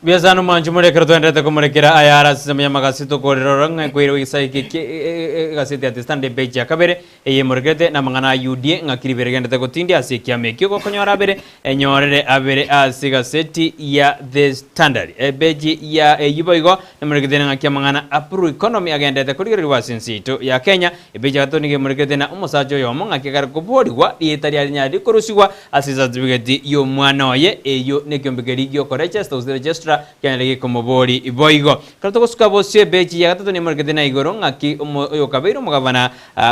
Mbuya sana omwanchi more ekero twaenderete komorekera aya are ase ensemo y'amagasi tokorera ororo ng'a ekoirwe egesae eke kie egaseti ya The Standard page ya kabere eye emorekerete namang'ana a UDA ng'aki ribere rigenderete gotindia ase ekiama ekio gokonyora abere enyorere abere ase egaseti ya The Standard epeji ya eyio boigo nemorekerete ng'aki amang'ana a Blue Economy agenderete korigererigwa ase ense yaito ya Kenya epeji ya gatato nigo emorekerete na omosacha oyomo ng'aki akare koborigwa rieta riare rinyare rikorusigwa Ase esatibigeti y'omwana oye, eyio nekiombe keria gi'okorechesta gose registra, kianyare gekomobori boigo. Ekero togosuka bosio ebechi ya gatato nemorekete na igoro ng'aki oyokabeire omogabana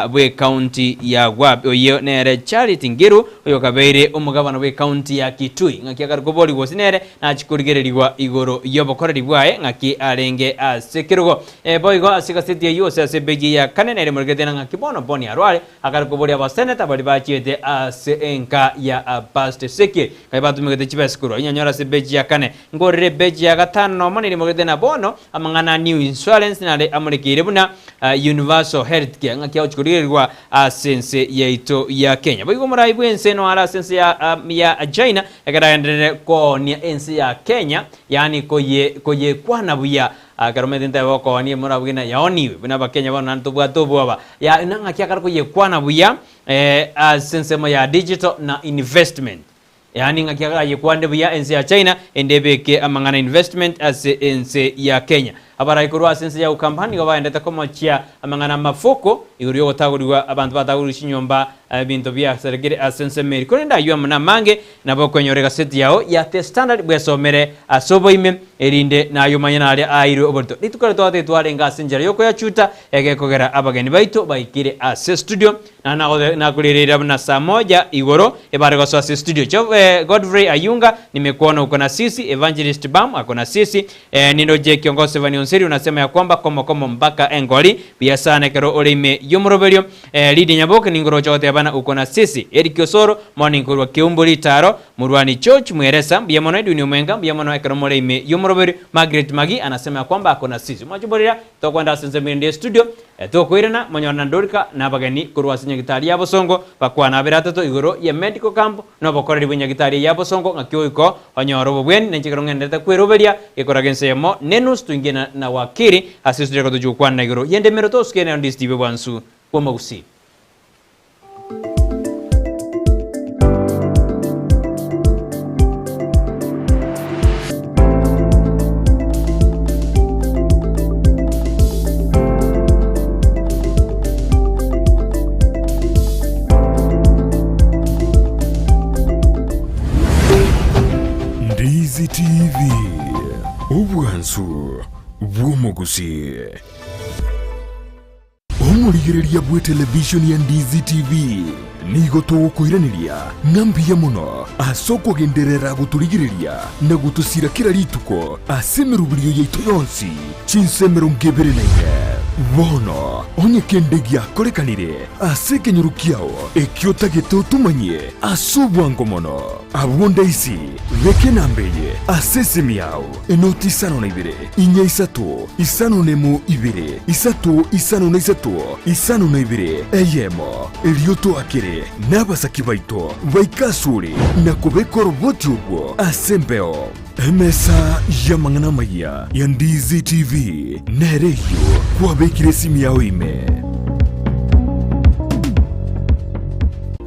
bw'ecounty ya Gwabi, oyio nere Charity Ngiru, oyokabeire omogabana bw'ecounty ya Kitui, ng'aki akare koborigwa gose nere nachie korigererigwa igoro y'obokoreri bwaye ng'aki arenge ase ekerogo. Boigo ase egaseti eyio gose ase ebechi ya kane nere emorekete na ng'aki bono Boni arware, Akare koboria abaseneta baria bachiete ase enka ya Pastor Ezekiel, ngai batumegete chibesa korwa inyanyora ase ebeji ya kane. Nkorere ebeji ya gatano nomo nerimogete na bono amang'ana a new insurance nare amorekeire buna universal health care ng'aki agochi korigererigwa ase ense yaito ya Kenya. Boigo omorai bwense noare ase ense ya ya China ekero agenderere koonia ense ya Kenya yaani koye koyekwana buya Ekero omanyete ntebe gokoonia emorabwo buna yaoniwe, buna abakenya bono naende tobwate obwoba, ya na ng'aki akare koyekwana buya ase ensemo ya digital na investment. Yaani ng'aki akayekwane buya ense ya China ende ebeke amang'ana investment ase ense ya Kenya. Abarai korwa ase ense ya Ukamba nigo baendete komochia amang'ana amafuko igoro yogotagorigwa abanto batagorigwe chinyomba ebinto biasarekire ase ensemo eria. Korende ayio amo namange Nabo okonyora egaseti yao ya The Standard bwesomere ase oboime, erinde naye omanye naria aairwe oborito. Rituko riria twatagete twarenge ase enchera y'okoyachuta, egekogera abageni baito baikire ase estudio, na nakorereire buna saa moja igoro ebare gosoa ase estudio. Godfrey Ayunga nimekuona uko na sisi, Evangelist Bam ako na sisi, nindoche kiongozi Evani Onseri unasema ya kwamba komo komo mpaka engori, buya sana ekero ore ime y'omoroberio. Lydia Nyaboke ningoroche gotebana uko na sisi. Eric Osoro, morning korwa Keumbu Ritaro, Murwani George Mweresa, mbuya mono Edwin Omwenga, mbuya mono ekero more ime y'omoroberi. Margaret Magi anasema ya kwamba ako na sisi. Mwanche borera, tokwenda ase ensemo erinde y'estudio, tokoirana, monyore na Dorika na abageni korwa ase nyagitari ya Bosongo, bakwana abere atato igoro ye medical camp na obokoreri bwe nyagitari eye ya Bosongo ng'aki oiko onyore obobweni, na inche ekero ng'enderete kweroberia, gekoraga ense eyemo nenusu toingie na wakiri ase estudio ekero tochia gokwana igoro y'endemero tosuke nero ndi Steve Bwansu bw'omogusii. Ndizi TV. Omorigereria bw'etelevishoni ya Ndizi TV nigo togokoiraneria ng'a mbuya mono ase okogenderera gotorigereria na gotosira kera rituko ase emeroberio yaito yonsi chinsa 24. Bono onye kende giakorekanire ase ekenyoro kiao ekio otagete otomanyie ase obwango mono, abwo ndaisi beka enamba eye ase esimi yao. Enoti isano na ibere, inya isato, isano nemo ibere, isato isano na isato, isano na ibere, eyemo. Erio toakere nabasaki baito baike asore na kobeka oroboti orwo ase embeo. Emesa y'amang'ana amayia ya Ndizi TV nere eyio kwabekire esimi yao ime.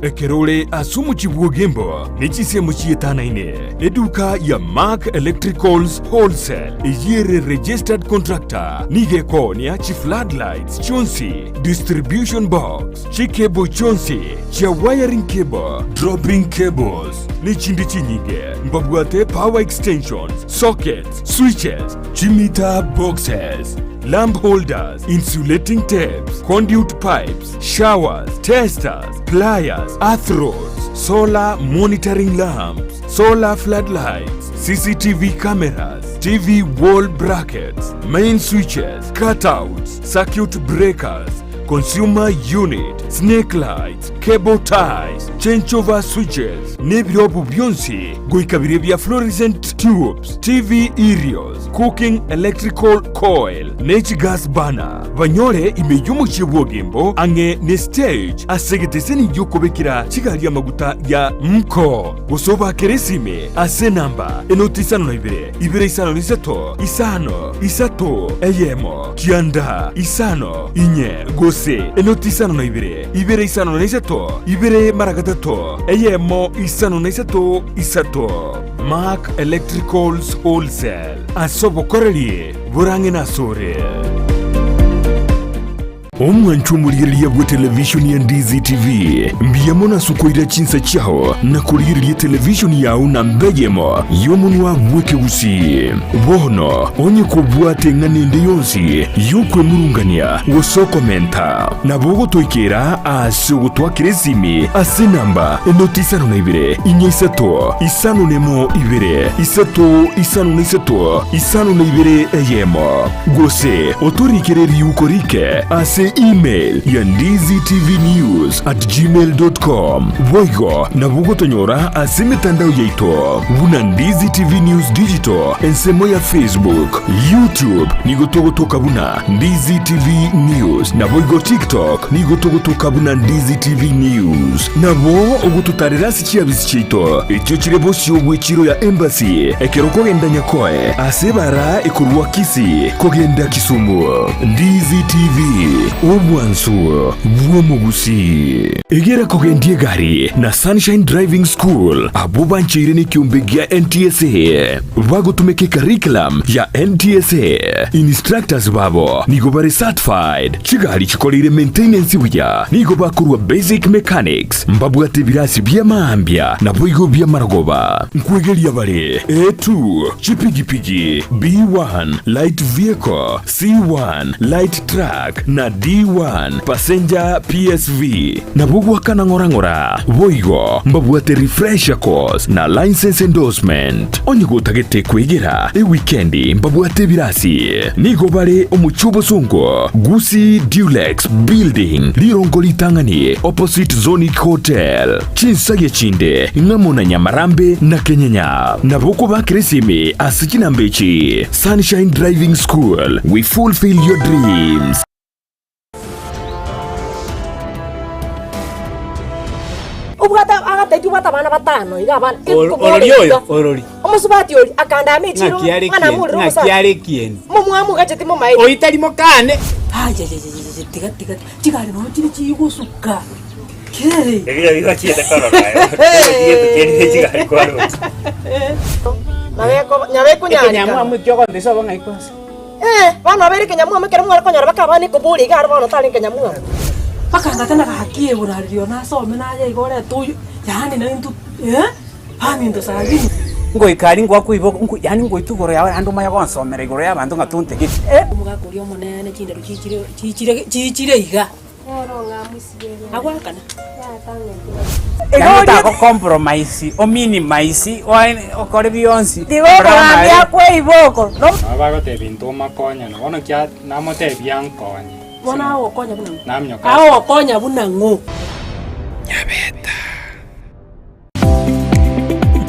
Ekero ore ase omochie bw'Ogembo ne chinsemo chietanaine, Eduka ya Mark Electricals Wholesale eyio ere registered contractor nigo ekoonia chi floodlights chionsi, distribution box, chi cable chionsi chia wiring cable, dropping cables ne chinde chinyinge. Mbabwate power extensions, sockets, switches, chi meter boxes, lamp holders, insulating tapes, conduit pipes, showers, testers, pliers, earth rods, solar monitoring lamps, solar floodlights, CCTV cameras, TV wall brackets, main switches, cutouts, circuit breakers, consumer unit, snake lights, cable ties, changeover switches, nebirobu bionsi goika biria bia fluorescent tubes, TV aerials, cooking electrical coil, ne chigas burner. Banyore ime y'omochie bw'Ogembo ang'e ne stage ase egeteseni gi'okobekera chigari amaguta ya Mko, gose obakere esime ase enamba enoti 52 253 5 3 1 9 5 4 gose enoti 52 253 2 mara gatato 1 53 3. Mark Electricals Wholesale ase obokoreri borang'e nasore. Omwancho omorigereria bwe televishoni ya Ndizi TV, mbuya mono ase okoira chinsa chiao na korigereria televishoni yao namba eyemo y'omonwa bw'ekegusii. Bono onye kobwate eng'ana ende yonsi y'okwemurungania gose okomenta, nabo ogotoikera ase ogotwakera esimi ase enamba enoti 52 4 5 1 2 3 5 3 52 1. Gose otorikere riuko rike ase email ya ndizitvnews@gmail.com. Boigo nabo ogotonyora ase emetandao yaito buna Ndizi TV News Digital ensemo ya Facebook, YouTube nigo togotoka buna Ndizi TV News naboigo TikTok nigo togotoka buna Ndizi TV News. Nabo ogototarera ase chiabisi chiaito echio chire bosio bw'echiro ya Embassy ekero okogenda Nyakoe ase ebara ekorwa Kisii kogenda Kisumu. Ndizi TV, obwansu bw'omogusii. Egera kogendia egari na Sunshine Driving School abwo bancheire nekiombe gia NTSA bagotumeka ecurriculum ya NTSA. Instructors babo nigo bare certified, chigari chikoreire maintenance buya, nigo bakorwa basic mechanics, mbabwate ebirasi bi'amaambia naboigo bi'amarogoba. Nkwegeria bare A2, chipigipigi, B1, light vehicle, C1, light truck, na D1, passenger PSV. Nabo goakana ng'ora ng'ora. Boigo mbabwate refresher course na license endorsement. Onye gotagete kwegera ewikendi mbabwate ebirasi. Nigo bare omochie obosongo, Gusii Dulux Building, rirongo ritang'ani opposite Zonic Hotel. Chinsagia chinde ng'amo na Nyamarambe na Kenyenya. Nabo okobakera esimi ase chinamba echi, Sunshine Driving School, we fulfill your dreams. Obwate agatebi obwate abana batano iga abana Or- orori oyo orori omosubati oria akandama echiro ng'aki are ng'a kieni namorere ng'aki omosacha are kieni momwamu ogacheti momaete oitari mokane Ayayayayaya tiga tiga chigari nonya chire chigosuka kei. Ebiro bigochiete korora aye, ogochia etukia chigari kwaroche. Nyabekonyarekana. Ekenyamwamu ekio ogontesa obo ng'ai kwansa? Eh, bono obeire ekenyamwamu ekero mware konyora baka abana ekoboria iga aro bono tari ekenyamwamu. Bakangata na gaki eborari riria nasome naye iga orete oyo yaani naintwe eh baminto sabini. Ngoika aria ngwakoiba nko yaani ngoitwa igoro yao naende omanye gonsomera igoro y'abanto ng'a tontegeti. Omogaka oria omonene chinderu chichire chichire chichire iga. Agoakana. Yaani otako compromise, o minimize, okore bionsi. Tiga okogambia kw'eiboko. Nabo bagotebia intwe omakonyane, bono kia namotebia ankonye. Bono agokonya buna ng'o? Naminyoka ase. Agokonya buna ng'o?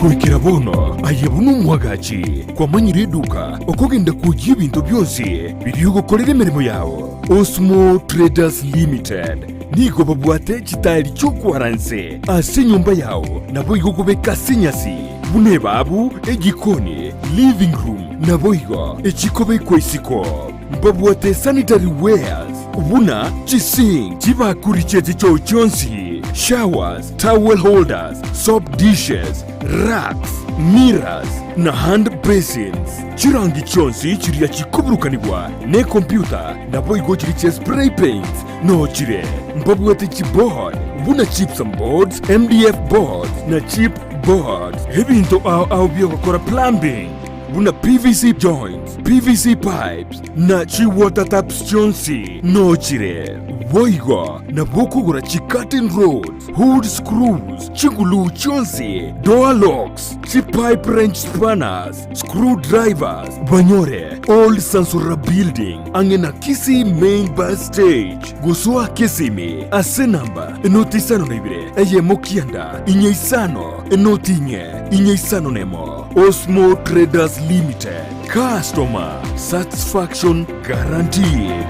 Goikera bono aye buna omwagachi, kwamanyire eduka okogenda kwoyia ebinto bionsi biria ogokorera emeremo yao. Osmo Traders Limited nigo babwate chitaeri chi'okwara nse ase enyomba yao naboigo okobeka ase enyasi buna ebabu, ejikoni, living room naboigo echikobekwa isiko. Mbabwate sanitary wares buna chisink, chibakuri chie chichoo chionsi, showers, towel holders, soap dishes, racks, mirrors, na hand basins. Chirangi chionsi chiria chikoburukanigwa nekompyuta naboigo chiria chia spray paints noo chire. Mbabwate chiboard buna gypsum boards, MDF boards na chip boards. Ebinto ao ao biogokora plumbing buna PVC joints, PVC pipes, na chi-water taps chionsi noo chire. Boigo nabo okogora chi-curtain rods, hood screws, chiguluu chionsi, door locks, chi-pipe wrench spanners, screw drivers, banyore Old Sansora Building ang'e na Kisii Main Bus Stage. Gosoa Kisimi ase namba enoti isano na ibere eyemo kianda inye isano enoti inye inye isano nemo. Osmo Traders Limited, customer satisfaction guaranteed.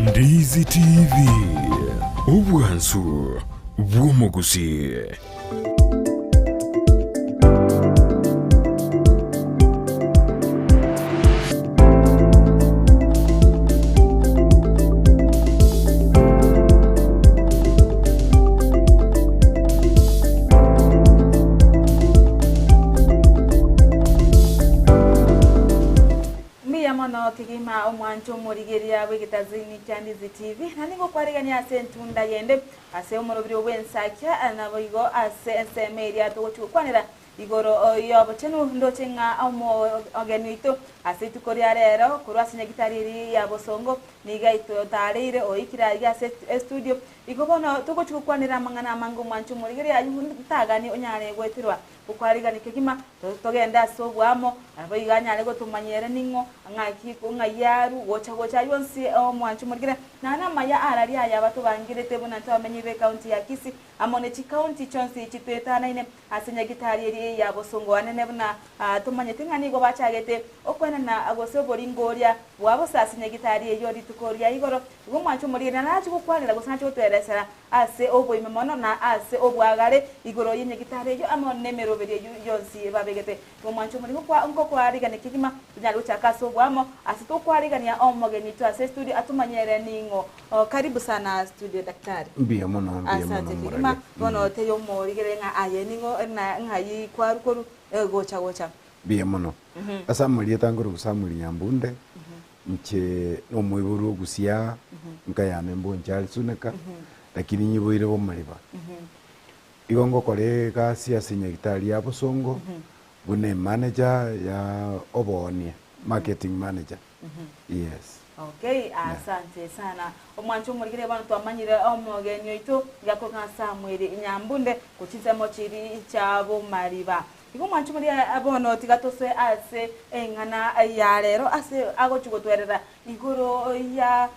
Ndizi TV, obwansu bw'omogusii. Mbuya mono kegima omwancho omorigeria bw'egetazini kia Ndizi TV, na nigo okwarigania ase entunda yende Ase omorobiri bw'ensakia, naboigo ase ensemo eria togochia gokwanera igoro y'obochenu, ndoche ng'a omogeni oito ase rituko ria rero korwa ase nyagitari eria ya bosongo nigo aitotareire oikire aiga ase estudio. Igo bono togochia gokwanera amang'ana amange omwanche omorigereria ayio ntagani onyare goeterwa gokwarigania kegima togende ase oboamo, naboigo anyare gotomanyia ere ning'o Ng'aki ng'ai arue gocha gocha ayio onsi omwancho omorikire, na namaya araria aya batobangerete buna ntwamenyi b'ecounty ya Kisii amo ne chicounty chionsi chitoetanaine ase nyagitari eria ya bosongo anene buna tomanyete ng'a nigo bachagete okwenana gose oboringoria bwa bosa ase nyagitari eyio rituko ria igoro. Igo omwancho omorikire na nache gokwanera gose nache gotoeresera ase oboime mono na ase obwagare igoro y'enyagitari eyio amo nemeroberio eyio yonsi babegete. Omwancho omorimo kwa nkokwarigania kegima, tonyare gochaka ase oboamo ase tokwarigania omogeni oito ase estudio atomanye ere ning'o. Karibu sana studio daktari. Mbuya mono mbuya mono Asante kegima. Moraria. Bono tebia omorigereria ng'a aye ning'o na ng'ai kwarwa korwa gocha gocha. Mbuya mono. Ase amarieta nkorokwa Samuel Nyambunde, inche nomoiborwa o Gusii aa, nka yane Mbonchari Suneka, lakini nyiboire Bomariba. Igo ngokora egasi ase nyagitari ya bosongo buna emanager ya oboonia, marketing manager, yes. Okay, asante sana. Omwancho omorigere bono twamanyire omogeni oito iga korwa Samuel Nyambunde gochia chinsemo chiri chia Bomariba. Igo omwancho omoria bono tiga tosoe ase eng'ana ya rero ase agochia gotwerera igoro ya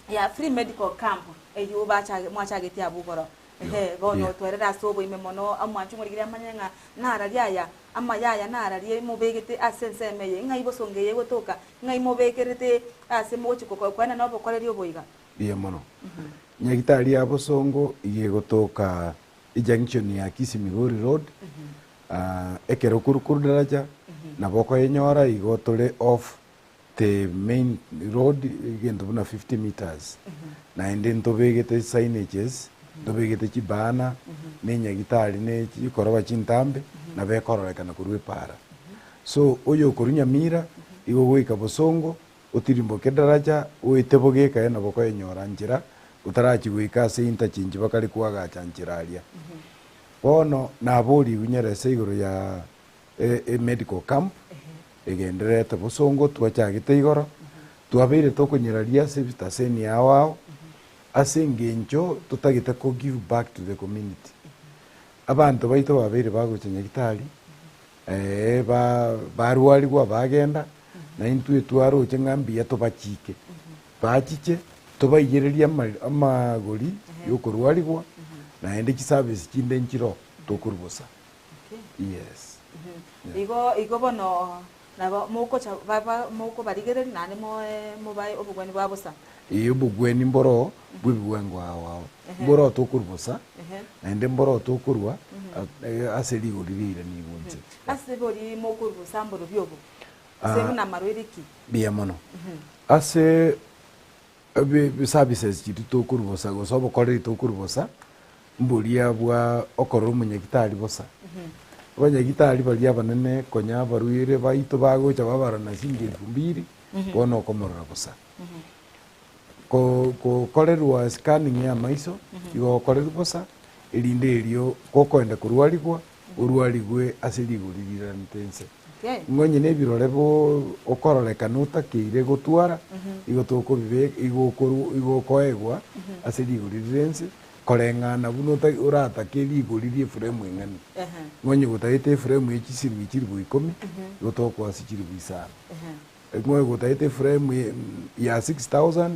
ya free medical camp eywo bacha mwachagetie abwo igoro. Ehe, bono twerere ase oboime mono, omwanche omorigereria amanye ng'a nararie aya, amaya aya nararie mobegete ase ensemo eye, ng'ai bosongo eye egotoka, ng'ai mobekerete ase mogochia koenana obokoreri obo iga. Mbuya mono. Nyagitari ya bosongo iga egotoka ejunction ya Kisii Migori road, ekero okorwa korwa daraja, nabo okoyenyora igo tore off the main road egento buna 50 meters naende ntobegete signages ntobegete chibana na enyagitari ne chikoroba chintambe nabo ekororekana korwa epaara. So oyo okorwa Nyamira igo ogoika Bosongo otirimboke edaraja oete bogeka eye nabo okoyenyora nchera otarachia goika ase interchange bakare koagacha nchera aria. Bono naborigwe nyerese igoro ya emedical camp egendererete bosongo twachagete igoro. Twabeire tokonyeraria ase ebitaseni ao ao, ase engencho totagete ko give back to the community. Abanto baito babeire bagocha nyagitari, ba barwarigwa bagenda, na intwe twaroche ng'a mbuya tobachike, bachiche tobaiyererie ama amagori ya okorwarigwa, naende chiservice chinde nchiroo tokorwa bosa. Yes. Igo igo bono nabo mogocha baba mokobarigereria naende moe mobae obogweni bwa bosa. Ee obogweni mboroo bwa ebiwango ao ao. Mboroo tokorwa bosa, naende mboroo tokorwa ase rigori riairanigwe inse. Ase bori mokorwa bosa mborobio obo? Gose buna amarwaire ki? Mbuya mono. Ase ebi services chiria tokorwa bosa gose obokoreri tokorwa bosa, mboria bwa okorora omonyagitari bosa. Abanyagitari baria abanene konya abarwaire baito bagocha babarora na shilingi elfu mbili, bono okomorora bosa. Ko gokorerwa scanning ya amaiso, igo okorerwa bosa, erinde erio gokoenda korwarigwa, orwarigwe ase rigori riranete inse. Ng'a onye na ebirore bo okororekana otakeire gotwara, igo tokobibe igo okoru igo okoegwa ase rigori rire inse, koreng'ana buna ota oratake rigori ria eframe eng'ani. Ng'a onye gotagete eframe ya chisiringi chilifu ikomi, igo tokoa ase chilifu isano. Ng'a onye gotagete eframe ya 6000,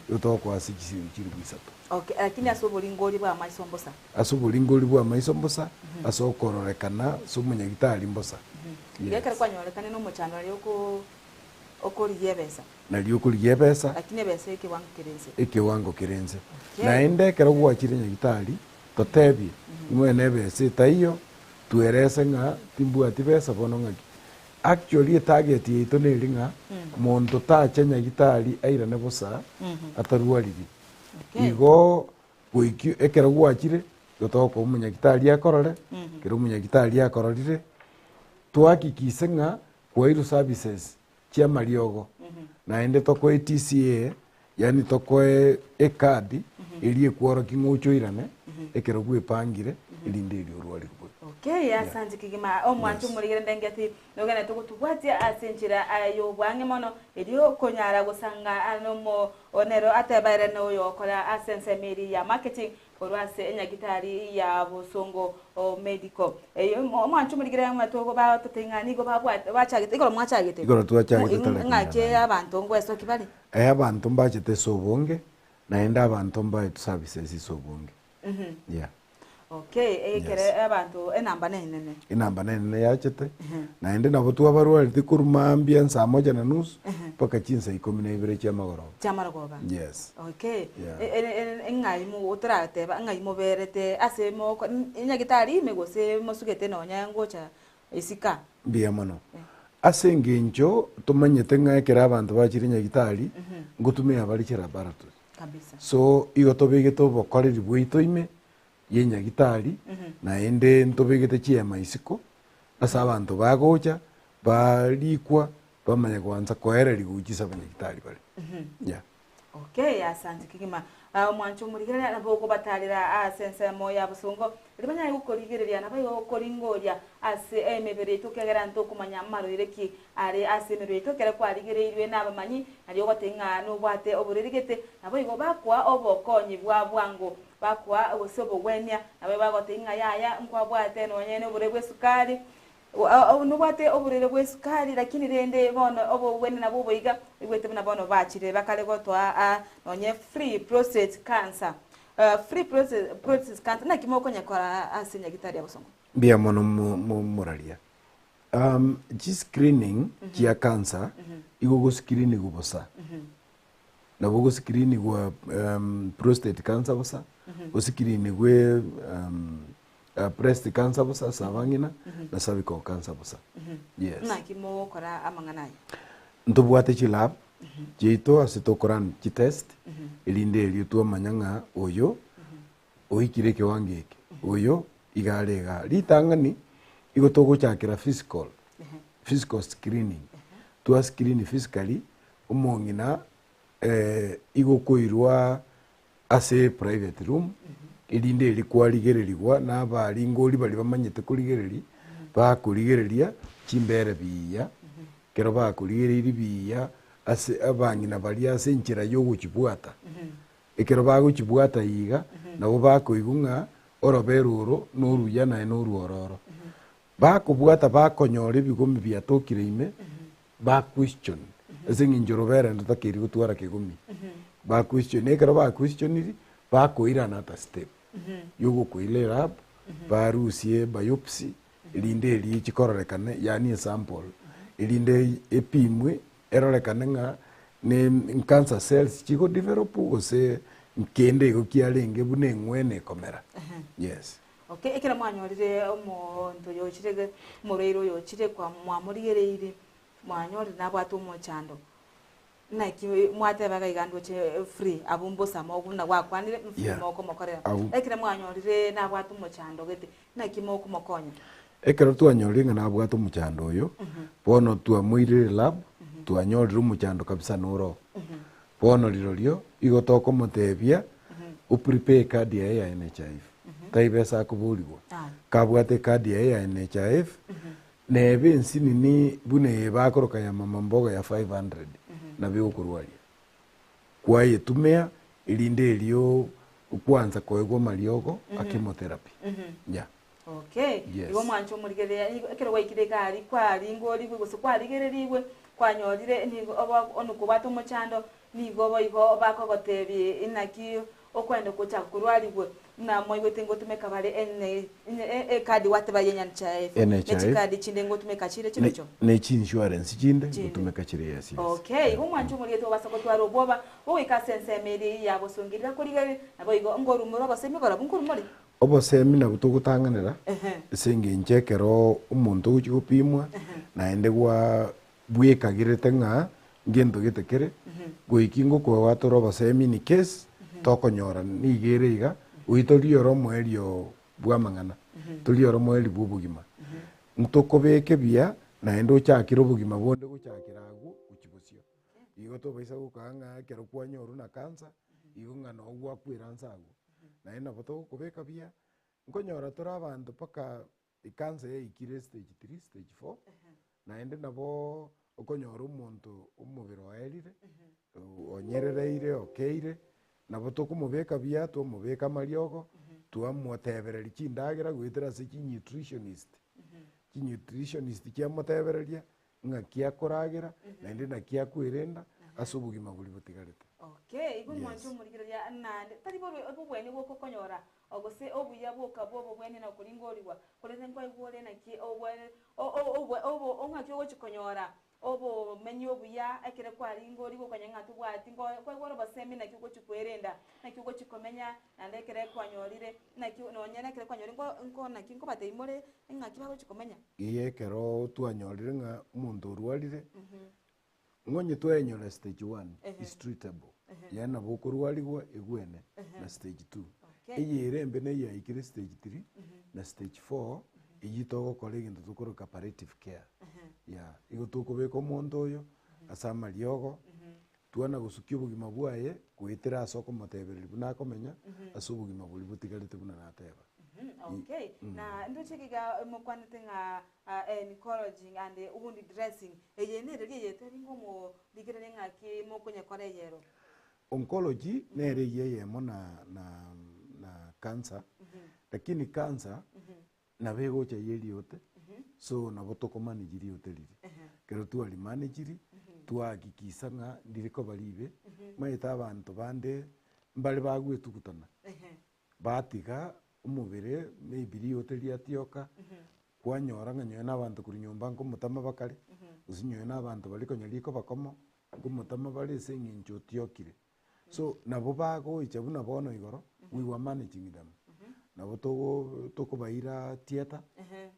igo tokoa ase chisiringi chilifu isato. Okay, lakini ase oboringori bwa amaiso mbosa. Ase oboringori bw'amaiso mbosa, ase okororekana ase omonyagitari mbosa. Iga ekero kwanyorekane nomochando nario oko okorigia ebesa. Nario okorigia ebesa. Lakini ebesa ekewango kere inse. Ekewango kere inse. Naende ekero gwachire nyagitari, totebie, ing'we nebesa etaiyo, twerese ng'a timbwati besa bono ng'aki. Actually etarget yaito neri ng'a, monto tacha nyagitari airane bosa, atarwariri. Igo Goikio ekero gwachire, igo togokoa omonyagitari akorore, ekero omonyagitari akororire, tohakikise ng'a kwairwe services chiamariogo, naende tokoe TCA, yaani tokoe ecard eria ekworokia ng'a oche oirane, ekero bwepangire, erinde erio orwarigwe. Okay, asante kegima. Omwancho omorigere ndengeti nogenderete gotubwatia ase enchera y'obwang'e mono, erio konyara gosanga nomo Oyo nere ateba ere noyokora ase ensemo eria ya marketing korwa ase enyagitari ya Bosongo Medical. Eyo omwancho omorigere ng'a togobatotebia ng'a nigo babwate bachagete igoro mwachagete Igoro twachagete tarehe ng'aki kumi na nane. abanto ngwesoki bare? Eh abanto mbachete ase obonge, naende abanto mbaetwe services ase obonge. Yeah. Okay, ekere Yes. abanto enamba nenene. Enamba nenene yachete, naende nabo twabarwarete korwa mambia nsaa moja na nusu mpaka chinsa ikomi na ibere chia magoroba. Chiamarogoba. Yes. Okay. Yeah. E- e- e- Ng'ai mo torateba ng'ai moberete ase moko enyagitari ime gose mosugete nonya ngocha isika. Mbuya mono. Ase engencho tomanyete ng'a ekero abanto bachire nyagitari, ngotumia bare chilaboratory. Kabisa. So igo tobegete obokoreri bwaito ime ye nyagitari, naende ntobegete chihema isiko, ase abanto bagocha, barikwa, bamanya koansa koereria gochia ase abanyagitari bare. Yeah. Okay, asante kegima. Ah, omwancho omorigereria nabo okobatarera ase ensemo ya bosongo, riria banyare gokorigereria nabo igo okoringoria ase emebere yaito ekiagera ntokomanya amarwaire ki are ase emebere yaito ekero kwarigereirwe nabamanyi, nario ogoteba ng'a nobwate oborwaire gete, naboigo bakoa obokonyi bwa bwango, bakoa gose obogwenia, nabo bagotebia ng'a yaya nkwabwate nonye noborwaire bw'esukari, nobwate oborwaire bw'esukari lakini rende bono obogwenia nabwo oboiga, oigwete buna bono bachire bakare gotoa aa nonye free prostate cancer, free prostate cancer, naki mokonyekora ase nyagetari ya bosongo? Mbuya mono moraria. Chi screening chia cancer igo ogoscreenigwa bosa. Nabo ogoscreenigwa prostate cancer bosa, oscreenigwe breast cancer bosa ase abang'ina na cervical cancer bosa. Yes. Naki mogokora amang'ana aya? Ntobwate chilab chiaito ase tokorun chitest erinde erio twamanya ng'a oyo oikire ekewango eke, oyo iga are igaa. Ritang'ani, igo togochakera physical, physical screening. Twa screen physically, omong'ina igo okoirwa ase private room, erinde erio kwarigererigwa na abaringori baria bamanyete korigereria, bakorigereria chimbere buya, ekero bakorigereirie buya. ase abang'ina baria ase enchera ya ogochibwata. Ekero bagochibwata iga, nabo bakoigwa ng'a orobere oro noruya naye noruororo. Bakobwata bakonyora ebigomi biatokire ime, ba question ase eng'encho orobere ndotakeiri gotwara kegomi. Ba question, ekero ba questioniri, bakoirana ata step yogokoira elab, barusie biopsy, erinde eria echi kororekane yaani esample, erinde epimwe erorekane ng'a ne cancer cells chigo develop gose kende igo kiarenge buna eng'wena ekomera, yes. Okay, ekero mwanyorire omonto oyo ochire ge omorwaire oyo ochire kwa mwamorigereirie, mwanyorire nabwate omochando, naki mwateba iga iga ndoche free abwo mbosa mogo buna gwakwanire free Yeah. mokomokorera. Abwo. Ekero mwanyorire nabwate omochando gete, naki mokomokonya? Ekero twanyorire ng'a nabwate omochando oyo, bono twamoirire lab, twanyorire omochando kabisa noro. Bono rirorio igo tokomotebia oprepare ecard yaye ya NHIF, taiba ase akoborigwa, kabwate ecard yaye ya NHIF, neba ensinini buna eye bakoroka ya mama mboga ya 500 nabo egokorwaria. Kwayetumia erinde erio kwansa koegwa amariogo a chemotherapy. Yeah. Okay. Yes. Igo mwanche omorigereria nigo ekero gwaikire iga aria kwaringorigwe gose kwarigererigwe kwanyorire nigo oba onye kobwate omochando nigo boigo bakogotebi inaki okoenda gocha korwarigwe buna moigwete ngotumeka bare ene ekadi gwateba ye NHIF ne NHIF. chikadi chinde ngotumeka chire chirochio. Ne chinsurance chinde Chinde. ngotumeka chire yes yes. Okay, igo mwanche omorigereria tobasa gotwara obwoba bogoika ase ensemo eria ya bosongerera korigereria naboigo nkorumora obosemi barabwo nkorumore. Obosemi nabwo togotang'anera, ase eng'encho ekero omonto ogochia gopimwa, naende gwa bwekagerete ng'a ngento gete kere, goika ingokoa tore obosemi in case, tokonyora nigo ere iga, oyio tori ore omoerio bwa amang'ana, tori ore omoerio bwa obogima. Ntokobeke buya, naende ochakere obogima bonde gochakera agwo gochia bosio. Igo tobaisa gokaa ng'a ekero kwanyorwa na cancer, igo ng'a noo gwakwera nse agwo. Naende nabo togokobeka buya, nkonyora tore abanto mpaka ecancer yaikire stage three, stage four, naende naboo okonyora omonto omobere oerire, onyerereire, okeire, nabo tokomobeka buya, twamobeka amariogo, twamotebereria chindagera goetera ase chinutritionist, chinutritionist chiamotebereria, Ng'aki akoragera, naende naki akwerenda ase obogima boria botigarete. Okay, igo Yes. mwanche omorigereria naende tari borwe obobweni boka okonyora gose obuya bwoka bwa obobweni na okoringorigwa, korende nkwaigwa ore naki obwe o- o- obwe obo ng'aki ogochi konyora obomenyi obuya ekere kwaringorigwe okonyora ng'a tobwati nko kwaigwa ore obosemi naki ogochi kwerenda, naki ogochi komenya naende ekere kwanyorire naki nonye na ekere kwanyorire nko nko naki nkobatebia more ng'aki bagochi komenya. Eye ekero twanyorire ng'a omonto orwarire, ng'onye twayenyora stage one is treatable, yaani nabo okorwarigwa egwene na stage two. Eye ere embe na eyaikire stage three na stage four, eywo togokora egento tokoroka palliative care, yeah. Igo tokobeka omonto oyo ase amariogo, twana gosukia obogima bwaye goetera ase okomotebereria buna akomenya ase obogima boria botigarete buna nateba. Okay, na ndoche iga mokwanete ng'a encouraging and wound dressing, eye nere riaye tari ngomorigereria ng'aki mokonyekora eyero. Oncology nere eyio eyemo na na na cancer, lakini cancer nabo egocha ya eriote, so nabo tokomanage riote riria. Ekero twarimanagiri, twahakikisa ng'a ndiri koba ribe, omanyete abanto bande mbare bagwetugutana. Batiga omobere maybe riote riatioka, kwanyora ng'a nonye na abanto korwa nyomba nkomotama bakare, gose nonye na abanto baria konya rikoba komo, nkomotama bare ase eng'encho otiokire. So nabo bagoicha buna bono igoro, we were managing them. Nabo togo tokobaira theatre,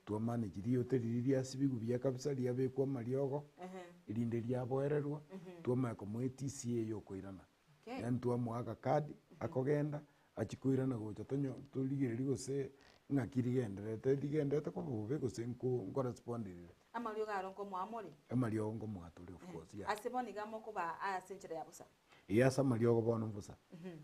twamanage riote riria riasibigwa buya kabisa riabekwa amariogo, erinde riaboererwa, twamanya komoa etisi eye yokoirana. Yaani twamoa agakadi akogenda achie koirana gocha tonyo torigererie gose ng'aki rigendererete, rigendererete koba bobe gose nko nkorespond rire. Amariogo aro nkomoa more? Amariogo nkomoa tore of course yeah. Ase bono iga mokoba ase enchera ya bosa? Eeh ase amariogo bono mbosa,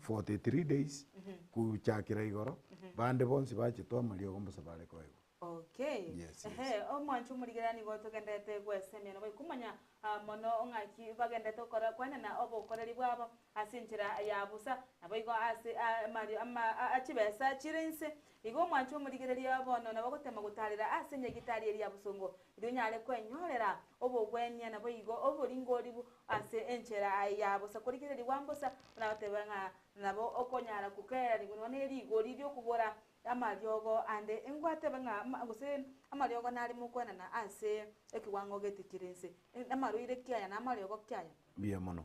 43 days kochakera igoro, bande bonsi bachete amariogo mbosa bare koegwa. Okay. Yes, yes. Ehe, omwancho omorigereria nigo togendererete gwesemia nabo komanya ah, mono ng'aki bagendererete gokora kwenena obokoreri bwabo ase enchera ya bosa, naboigo ase amari ama chibesa chire inse. Igo omwancho omorigereria bono nabo ogotema gotarera ase enyagitari eria ya bosongo, erio onyare kwenyorera obogwenia naboigo oboringoribu ase enchera ya bosa korigererigwa mbosa, buna agoteba ng'a nabo okonyara kokererigwa nonya ne rigori ri'okogora amariogo ande. Ngwateba ng'a gose amariogo nare mokwenana ase ekewango gete kere inse, amarwaire ki aya na amariogo ki aya? Mbuya mono.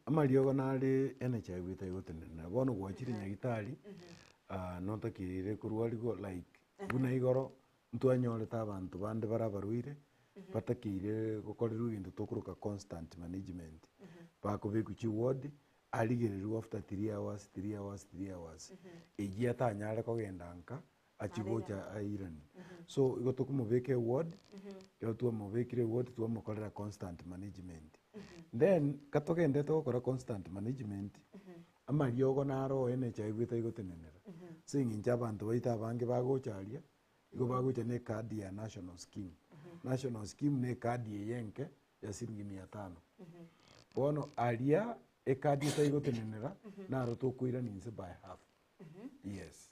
Amariogo nare NHIV etari gotenenera. Bono gwachire nyagitari, ah, notakeire korwarigwa like buna igoro ntwanyorete abanto bande bare abarwaire, batakeire gokorerwa egento tokoroka constant management. Bakobekwa chiward, arigererigwe after three hours, three hours, three hours. Eyio atanyare kogenda nka, achie gocha airane. So igo tokomobeka eward, ekero twamobekire eward twamokorera constant management. Then katogendete gokora constant management, amariogo naro oo NHIF etari gotenenera, ase eng'encho abanto baito abange bagocha aria, igo bagocha na ecard ya national scheme. National scheme na ecard eye enke ya siringi mia tano. Bono aria ecard etari gotenenera, naro tokoirania inse by half. Yes.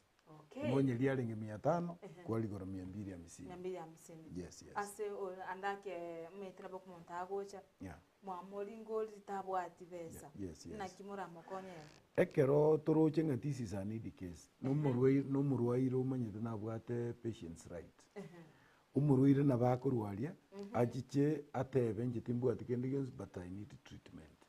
Okay. Omonye riarenge mia tano, kwarigora mia mbili hamsini. Mia mbili hamsini. Yes, yes. Ase o- ande ake omanyete nabo omonto agocha, Yeah. mwamoringori tabwati besa. Yeah, yes, yes. Naki moramokonyere? Ekero toroche ng'a this is a needy case, nomorwaire nomorwaire omanyete nabwate patient's right. Omorwaire nabo akorwaria, achiche atebe inche timbwati kende gionsi but I need treatment.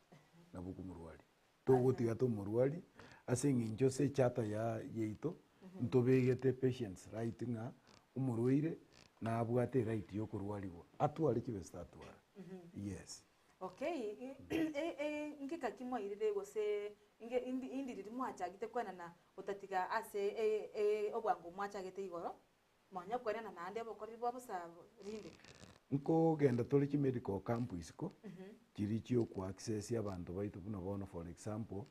Nabo okomorwaria. Togotiga tomorwari ase eng'encho ase echata ya yaito ntobegete patients right ng'a omorwaire nabwate eright ya okorwarigwa atware chibesa tatwara yes. Okay, ngeka ki mwairire gose inge indi indi riria mwachagete kwenana gotatiga ase obwango mwachagete igoro Mwanya kwenena naende obokoreri bwa bosa rinde. Nkogenda tore chimedical camp isiko, chiria chia okoaccess abanto baito buna bono for example,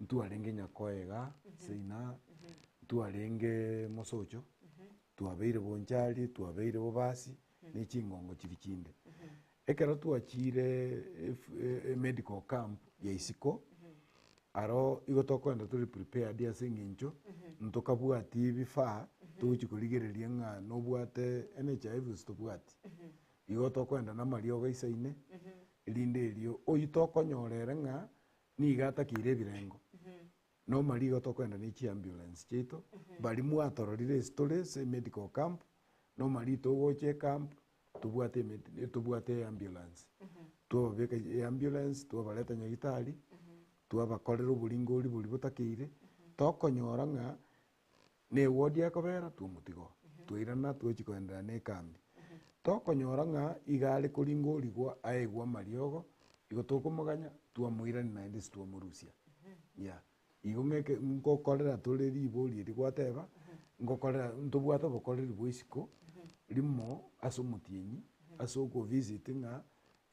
ntwarenge Nyakoe iga, Seina, ntwarenge Mosocho, twabeire Bonchari, twabeire Bobasi, ne chingongo chiria chinde. Ekero twachire emedical camp ya isiko, aro igo tokoenda tore prepared ase eng'encho ntokabwati ebifaa togochi korigereria ng'a nobwate NHIF gose tobwati. Igo tokoenda na amariogo aisaine, erinde erio oyio tokonyora ere ng'a nigo atakeire ebirengo, Normally igo tokoenda ne chiambulance chiaito, baria mwatororire ase tore ase emedical camp, normally togocha ecamp tobwate emedi tobwate eambulance. Twababeka eambulance, twabareta nyagetari, twabakorera oboringori boria botakeire, tokonyora ng'a na eward ekobera twamotiga oo, twairana twachia koenderea na ekambi. Tokonyora ng'a iga are koringorigwa aegwe amariogo, igo tokomoganya twamoirania naende ase twamorusia. Yeah. Igo ng'eke ngokorera tore ribori eri gwateba, ngokorera ntobwate obokoreri bwa isiko, rimo ase omotienyi, ase okovisit ng'a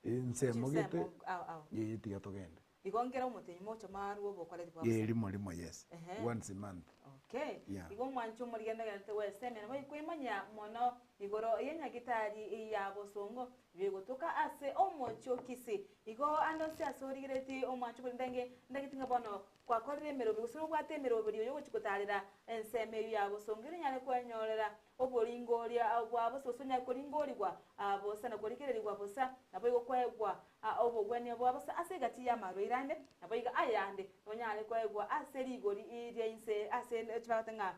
ensemo gete, Chinsemo ao ao. eh tiga togende. Igo nkere omotenyi moche marue obokoreri bwa Ee, bosa. rimo rimo yes. Ehe. Once a month. Okay. Yeah. Igo omwanche omorigendo ogenderete gwesemia nabo okoimanya mono igoro y'enyagitari ya bosongo bigotoka ase omochie o Kisii. Igo ande onsi ase origeretie omwanche omorigendo ndenge ndagete ng'a bono gwakorire emeroberi gose nobwate emeroberi oyo ogochia gotarera ensemo eyio ya bosongo ere onyare kwenyorera Oboringoria bwa bosa, gose onyare koringorigwa bosa na korigererigwa bosa, naboigo koegwa obogwenia bwa bosa ase egati y'amarwaire ande, naboigo ayande nonyare koegwa ase rigori ria inse ase chibagete ng'a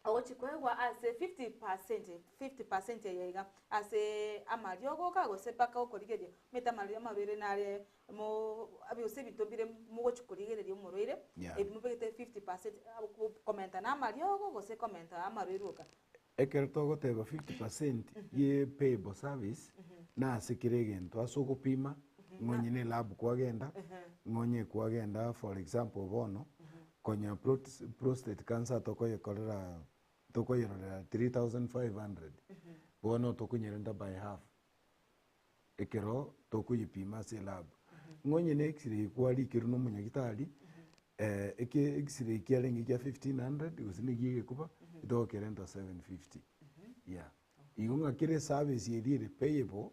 ogochia koegwa ase 50%, 50% eye iga ase amariogo oka gose mpaka okorigereria, omanyete amarwaire nare mo gose ebinto mbire mogochia korigereria omorwaire, Yeah. ebi mobegete 50% komenta na amariogo gose komenta amarwaire oka. Ekero togoteba 50% ye payable service, nase kera egento ase ogopima, ng'onye ne elab kwagenda, ng'onye kwagenda for example bono, konya prostate cancer tokoyekorera tokoyerorera 3500, bono tokonyerenta by half. ekero tokoyepima ase elab, ng'a onye ne x-ray kwarikerwe na omonyagitari, eke x-ray kiarenge kia 1500 gose na egia egekuba, etogokerenta 750. Yeah. Igo ng'a kera eservice eria ere payable,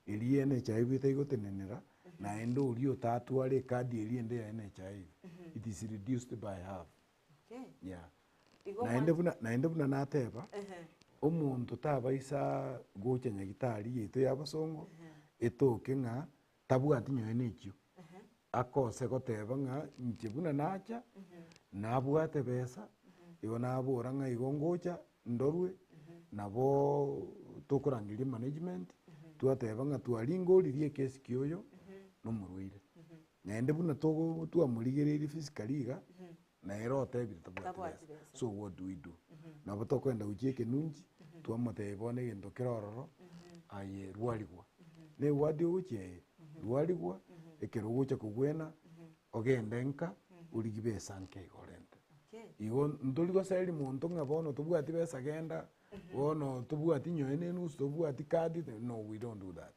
eria ya NHIF etaigotenenera, naende oria otatware ecard eria ende ya NHIF, it is reduced by half. Okay. Yeah. Igo Naende mwanche- buna naende buna nateba, Ehe. omonto tabaisa gocha nyagitari yaito ya abasongo, etoke ng'a tabwati nyoye na ekio. Akose goteba ng'a inche buna nacha, nabwate besa, igo nabora ng'a igo ngocha ndorwe, nabo tokorangeria management, twateba ng'a twaringoririe ekesi kia oyo, nomorwaire. Naende buna togo twamorigereirie physically iga, nere otebire tabwati Tabwati besa. besa. So what do we do? Nabo tokoenda gochia ekenunchi, twamotebia bono egento kere ororo, aye rwarigwa. Na eward ogochia eye, rwarigwa, ekero ogocha kogwena, ogende nka, origie besa nke iga orente. Okay. Igo ntori goseri monto ng'a bono tobwati besa genda, bono tobwati nyoe na enusu, tobwati card, no we don't do that.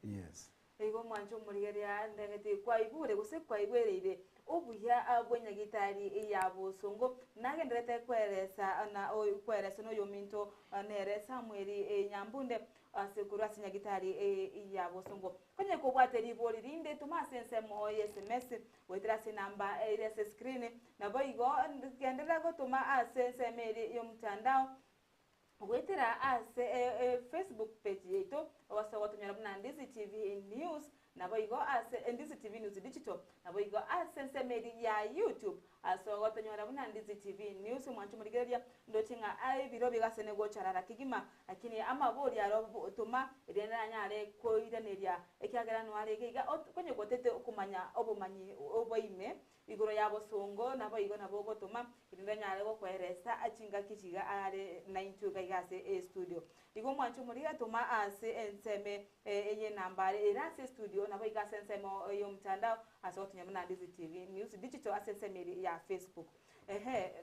Yes. Igo omwanche omorigereria ndagete kwaigure gose kwaigwereire obuya bw'enyagitari ya bosongo nagenderete kweresa na kweresa noyominto nere Samuel Nyambunde ase korwa ase nyagitari ya bosongo. Konye kobwate ribori rinde toma ase ensemo ya SMS goetera ase enamba ere ase escreen naboigo genderera gotoma ase ensemo ere y'omtandao Goetera ase Facebook page yaito ogose gotonyora buna Ndizi TV News naboigo ase Ndizi TV News Digital naboigo ase ensemo eria ya YouTube ase ogotonyora buna Ndizi TV News omwancho morigereria ndoche ng'a ebiro bigasene gocharara kegima lakini amabori aro toma erinde nanyare koiraneria ekiagera noare iga iga konye gotete komanya obomanyi oboime Igoro ya bosongo, naboigo nabo ogotoma, erinde onyare gokweresa chingaki chiga are naintwe iga iga ase estudio. Igo omwanche omorigia toma ase ensemo y'enamba ere ase estudio, naboigo ase ensemo y'omtandao ase gotonya buna Ndizi TV News Digital ase ensemo eria ya Facebook. Ehe,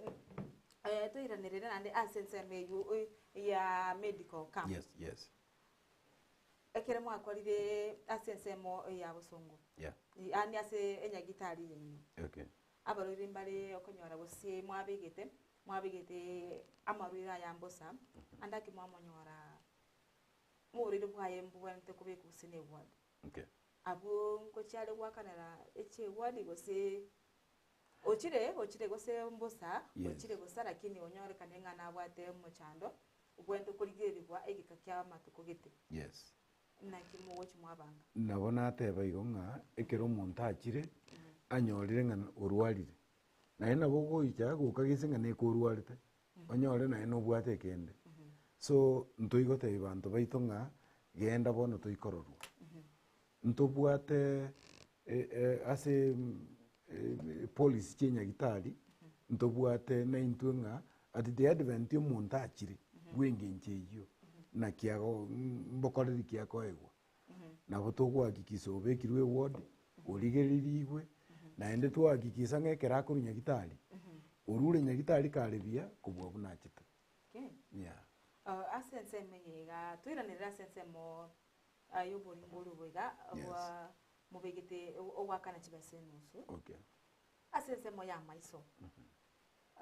toiranerere naende ase ensemo eywo ya medical camp. Yes, yes. Ekero mwakorire ase ensemo ya bosongo, Yeah. yaani ase enyagitari yaino, Okay. abarwaire mbare okonyora gose mwabegete, mwabegete amarwaire aya mbosa, ande ake mwamonyora oborwaire bwaye mbobwenerete kobekwa gose na eward. Okay. Abwo ngochia are goakanera echi eward gose ochire ochire gose mbosa, Yes. ochire bosa lakini onyorekane ng'a nabwate omochando, Obwenerete korigererigwa egeka kia amatuko gete. Yes. Naki mogochia mwabanga. Nabo nateba igo ng'a ekero omonto achire, anyorire ng'a orwarire, naye nabo ogoicha gokagese ng'a neke orwarete, onyore naye nobwate ekende. So, ntoigotebia banto baito ng'a genda bono toikororwa. Ntobwate ase policy chia enyagitari, ntobwate naintwe ng'a at the advent omonto achire bw'engencho eyio, naki ago mbokoreri ki akoegwa. Nabo togohakikisha obekirwe eward, origererigwe, naende twahakikisha ng'a ekero akorwa nyagitari, orure nyagitari kare buya kobua buna achete. Okay. Yeah. Ase ensemo eye iga, toiranerere ase ensemo Aye oboringo oria obo iga Yes. bwa mobegete ogoakana chibesa enusu Okay. ase ensemo ya amaiso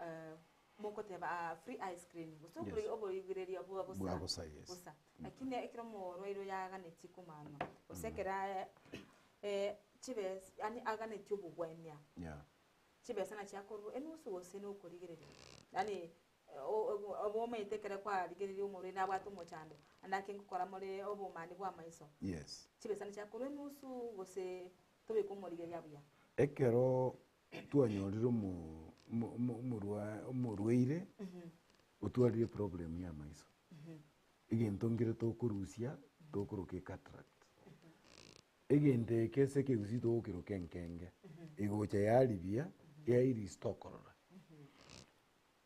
eh, mokoteba ah, free eye screening gose Yes. obori- oborigereria bwa bosa Bwa bosa, yes. bosa lakini ekero omorwaire oyo aganetie komanwa gose ekero aye eh, chibesa yaani aganetie obogwenia Yeah. chibesa nachi akorwa enusu gose na okorigereria yaani Obo omanyete ekero kwarigereria omorwaire nabwate omochando, naende ake ngokora more obomani bw'amaiso. Yes. Chibesa nichiakorwa enusu gose tobeke omorigereria buya. Ekero twanyorire omo- omo- omo- omorwa omorwaire otwarire eproblem ya amaiso, egento nkere tokorusia tokoroka ecataract. Egento eke ase ekegusii togokeroka enkenge, egocha yaribia yairisia tokorora.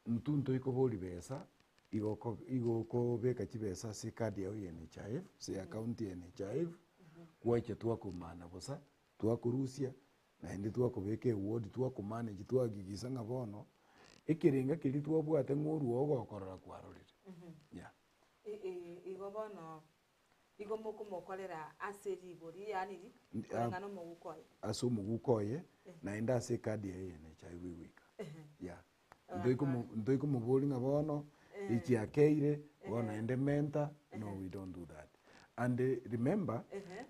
Intwe ntoikoboria besa, igo oko igo okobeka chibesa ase ecard yago ya NHIF, ase eaccount ya NHIF, gwacha twakomana bosa, twakorusia, naende twakobeka eward twakomanage twahakikisha ng'a bono, ekerenga keria twabwate ng'a orwe ogokorora kwarorire, yeah. Igo bono Igo mokomokorera ase rigori, yaani ri, Ndi- koreng'ana omoguko oye. ase omoguko oye naende ase ekadi yaye ya NHIF egoika. Yeah. Ntoikomo- ntoikomoboria ng'a bono Echiakeire, bono naende menta, no we don't do that. And remember,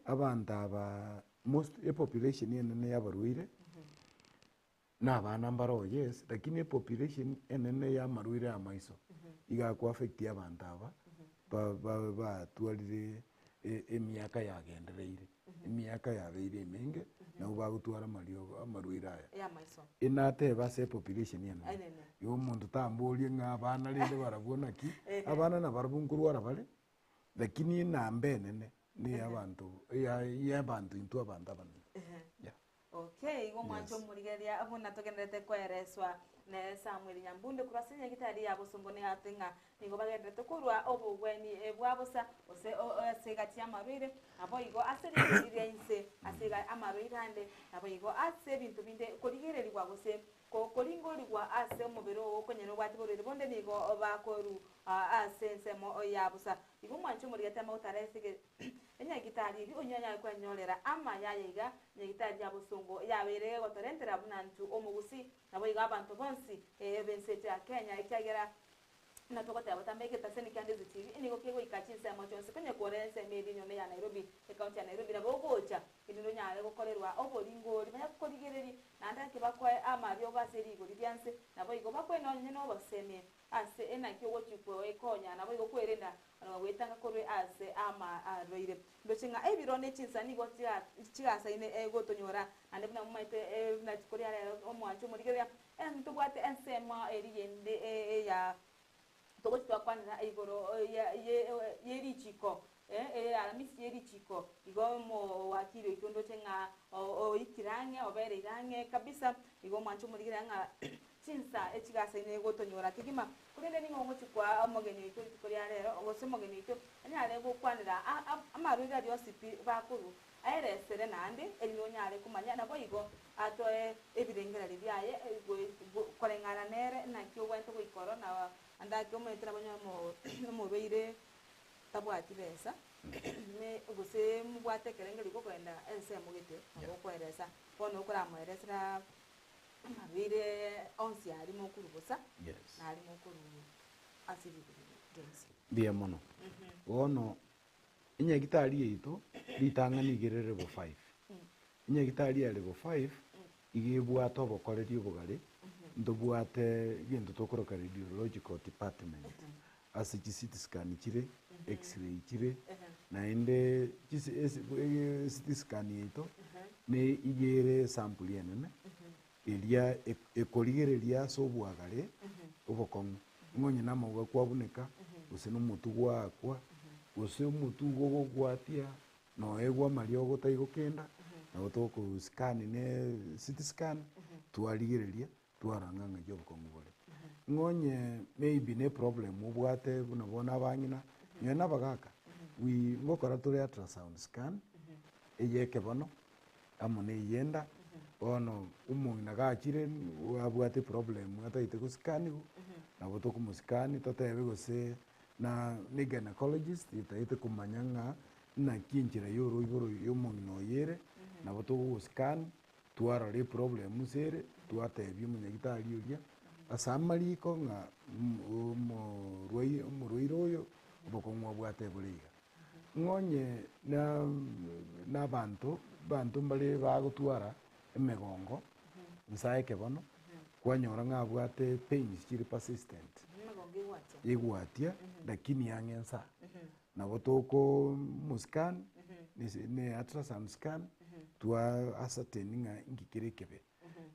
abanto aba most epopulation enene ya abarwaire, na abana mbare oo yes, lakini epopulation enene ya amarwaire ya amaiso, iga akoaffect abanto aba, ba- ba- batwarire emiaka yagendereire, emiaka yabeire emenge, nabo bagotwara amariogo amarwaire aya. Y'amaiso. Inateba ase epopulation enene. Enene. Igo omonto tamborie ng'a abana rende barabwo naki, abana nabarabwo nkorwara bare, lakini enamba enene ne ya abanto ya ya abanto intwe abanto abanene. Yeah. Okay, igo omwancho Yes. omorigereria buna togendererete koereswa ne Samuel Nyambunde korwa ase nyagitari ya bosongo ne ate ng'a nigo bagendererete korwa obogweni bwa bosa gose ase egati y'amarwaire naboigo ase rigori ria inse ase iga amarwaire ande naboigo ase ebinto binde korigererigwa gose koringorigwa ase omobere oo okonyene obwate borwaire bonde nigo bakoru ase ensemo ya bosa. Igo omwancho omorigereria amaguta are ase Enyagitari eria onye anyare kwenyorera amaya aye iga, enyagitari ya bosongo yabeire egotorentera buna ntwe omogusii, naboigo abanto bonsi b'ense yaito ya Kenya, ekiagera buna togoteba botambe egetaseni kia Ndizi TV nigo kegoika chinsemo chionsi konya kore ensemo eria enyone ya Nairobi, ecounty ya Nairobi, nabo ogocha erinde onyare gokorerwa oboringori banya korigereria naende ake bakoe amariogo ase rigori rianse, naboigo bakoe nonye nobosemia Ase enaki ogochia koekonya, naboigo kwerenda na gwetanga korwa ase amarwaire. Ndoche ng'a ebiro ne chinsa nigo chigasaine gotonyora, naende buna momaete buna rituko ria rero omwancho omorigereria, ntobwate ensemo eria yende eya togochia twakwanera igoro ye richiko Aramisi ye richiko. Igo omowakili oito ndoche ng'a oikire ang'e, obereire ang'e kabisa. Igo omwanche omorigereria ng'a chinsa echigasaine gotonyora kegima. Korende ning'o ogochia koa omogeni oito rituko ria rero, gose omogeni oito anyare gokwanera amarwaire aria onsi pi bakorwa, aeresere naende, erinde onyare komanya. Naboigo atoe ebirengererio biaye koreng'ana nere naki obwenerete goika oro, na ande omanyete nabo onye omorwaire tabwati besa, ne gose mobwate ekerengerio gokogenda ensemo gete, nabo okoeresa, bono okoramoeresera amarwaire onsi aria mokorwa bosa, Yes. na aria mokorwa ase rigori rionsi. Mbuya mono. Bono, enyagitari yaito, ritang'ani iga ere level 5. Enyagitari ya level 5, iga ebwate obokoreri obogare, ntobwate egento tokoroka radiological department. Ase chi CT scan chire, X-ray chire, naende chisi esi CT scan yaito ne iga ere esampuli enene, eria ekorigereria ase obwagare obokong'u. Ng'a onye na amauga kwabuneka, gose na omotwe gwaakwa, gose omotwe igo ogokwatia, noegwa amariogo otaigokenda, nabo togokoscan ne CT scan, twarigereria. Twarora ng'a ng'aki obokong'u bore. Ng'a onye maybe ne problem obwate buna bono abang'ina, nonye na abagaka, we ngokora tore ultrasound scan, eye ekebono, amo na eye enda, bono omong'ina gachire abwate eproblem atagete gosikaniwa, nabo tokomosikani totebe gose na ne gynecologist etagete komanya ng'a naki enchera ya oroiboro ya omong'ina oyo ere, nabo togogosikani. Twarora eproblem ase ere, twatebia omonyagitari oria ase amariko ng'a omorwaire omorwaire oyo obokong'u abwate bore iga. Ng'a onye na na abanto, abanto mbare bagotwara emegongo nsa ekebono, kwanyora ng'a abwate pains chire persistent, Emegongo egwatia. egwatia lakini ang'e nsa. Nabo toko moscan, ne ultrasound scan, twa ascertain ng'a inki kere ekebe.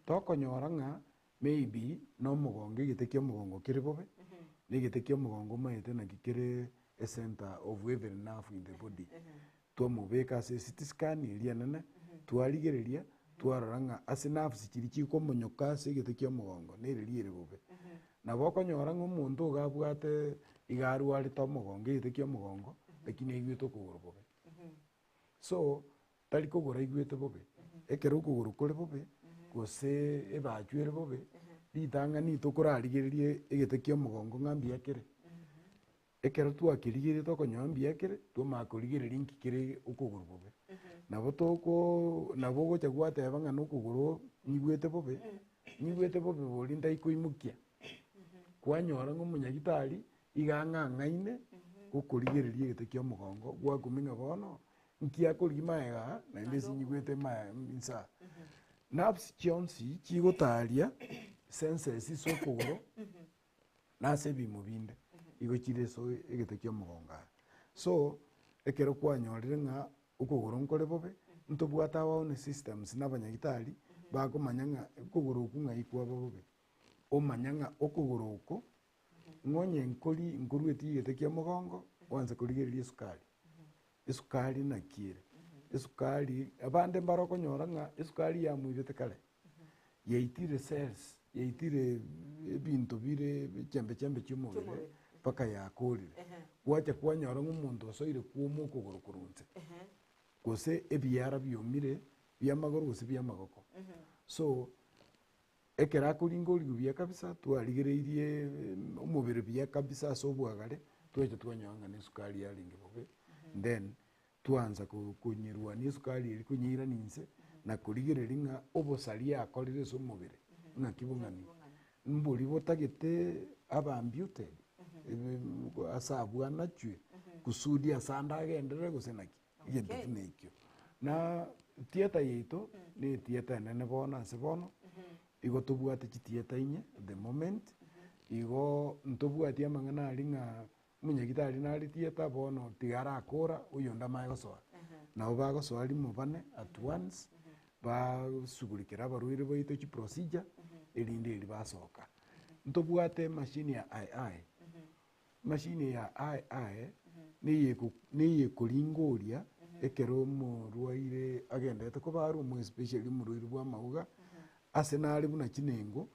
Tokonyora ng'a maybe na omogongo egete kia omogongo kere bobe, na egete kia omogongo omanyete naki kere ecenter of every nerve in the body. Twamobeka ase ecT scan eria enene, twarigereria, twarora ng'a ase nerves chiria chikomonyoka ase egete kia omogongo nereri ere bobe. Nabo okonyora ng'a omonto iga abwate iga arwarete omogongo egete kia omogongo, lakini aigwete okogoro bobe. So, tari kogoro aigwete bobe, ekero okogoro kore bobe, gose ebachu ere bobe, ritang'ani tokorarigererie egete kia omogongo ng'a mbuya kere. Ekero twakerigereria tokonyora mbuya kere, twamanya korigereria inki kere okogoro bobe. Nabo tokoo nabo ogocha gwateba ng'a nokogoro nyigwete bobe, nyigwete bobe boria ntaikoimokia. Kwanyora ng'a omonyagitari, Iga ang'ang'aine gokorigereria egete kia omogongo, gwakumia ng'a bono, nki akorigia maega aa, naende ase nyigwete mae inse aa. Nerves chionsi chigotaria senses ase okogoro, na ase ebiimo binde, igo chire ase egete kia omogongo aa. So, ekero kwanyorire ng'a okogoro nkore bobe, ntobwate our own systems na abanyagitari, bakomanya ng'a okogoro okwo ng'ai kwaba bobe. Omanya ng'a okogoro oko, ng'a onye nkori nkorueti egete kia omogongo, oanse korigereria esukari. Esukari naki ere? Esukari, abande mbare okonyora ng'a esukari yamoirete kare, yaitire cells, yaitire ebinto bire chembe chembe chia omobere mpaka yakorire. Gwacha kwanyora ng'a omonto osoire kwoma okogoro korwa inse, gose ebiara biomire bia amagoro gose bia amagoko. So, Ekero akoringa origwe buya kabisa, twarigereirie omobere buya kabisa ase obwagare, twacha twanyora ng'a nesukari yarenge bobe, then twaansa konyerwania esukari eria konyeirania inse, na korigereria ng'a obosaria akorire ase omobere ng'aki bong'ani. Mbori botagete abe amputed, ase abwo anachwe kusudi ase ande agenderere gose naki. Egento buna ekio. Na theatre yaito, ne etheatre enene bono ase bono, igo tobwate chithiatre inye at the moment, igo ntobwati amang'ana aria ng'a omonyagitari nare theatre bono tiga arakora oyonde amanye gosoa. Nabo bagosoa rimo bane at once, basugurikera abarwaire baito chiprocedure, erinde erio basoka. Ntobwate emachine ya II, Emachine ya II neyekoringoria ekero omorwaire agenderete kobarwa, more especially omorwaire bwa amauga, ase nare buna chinengo.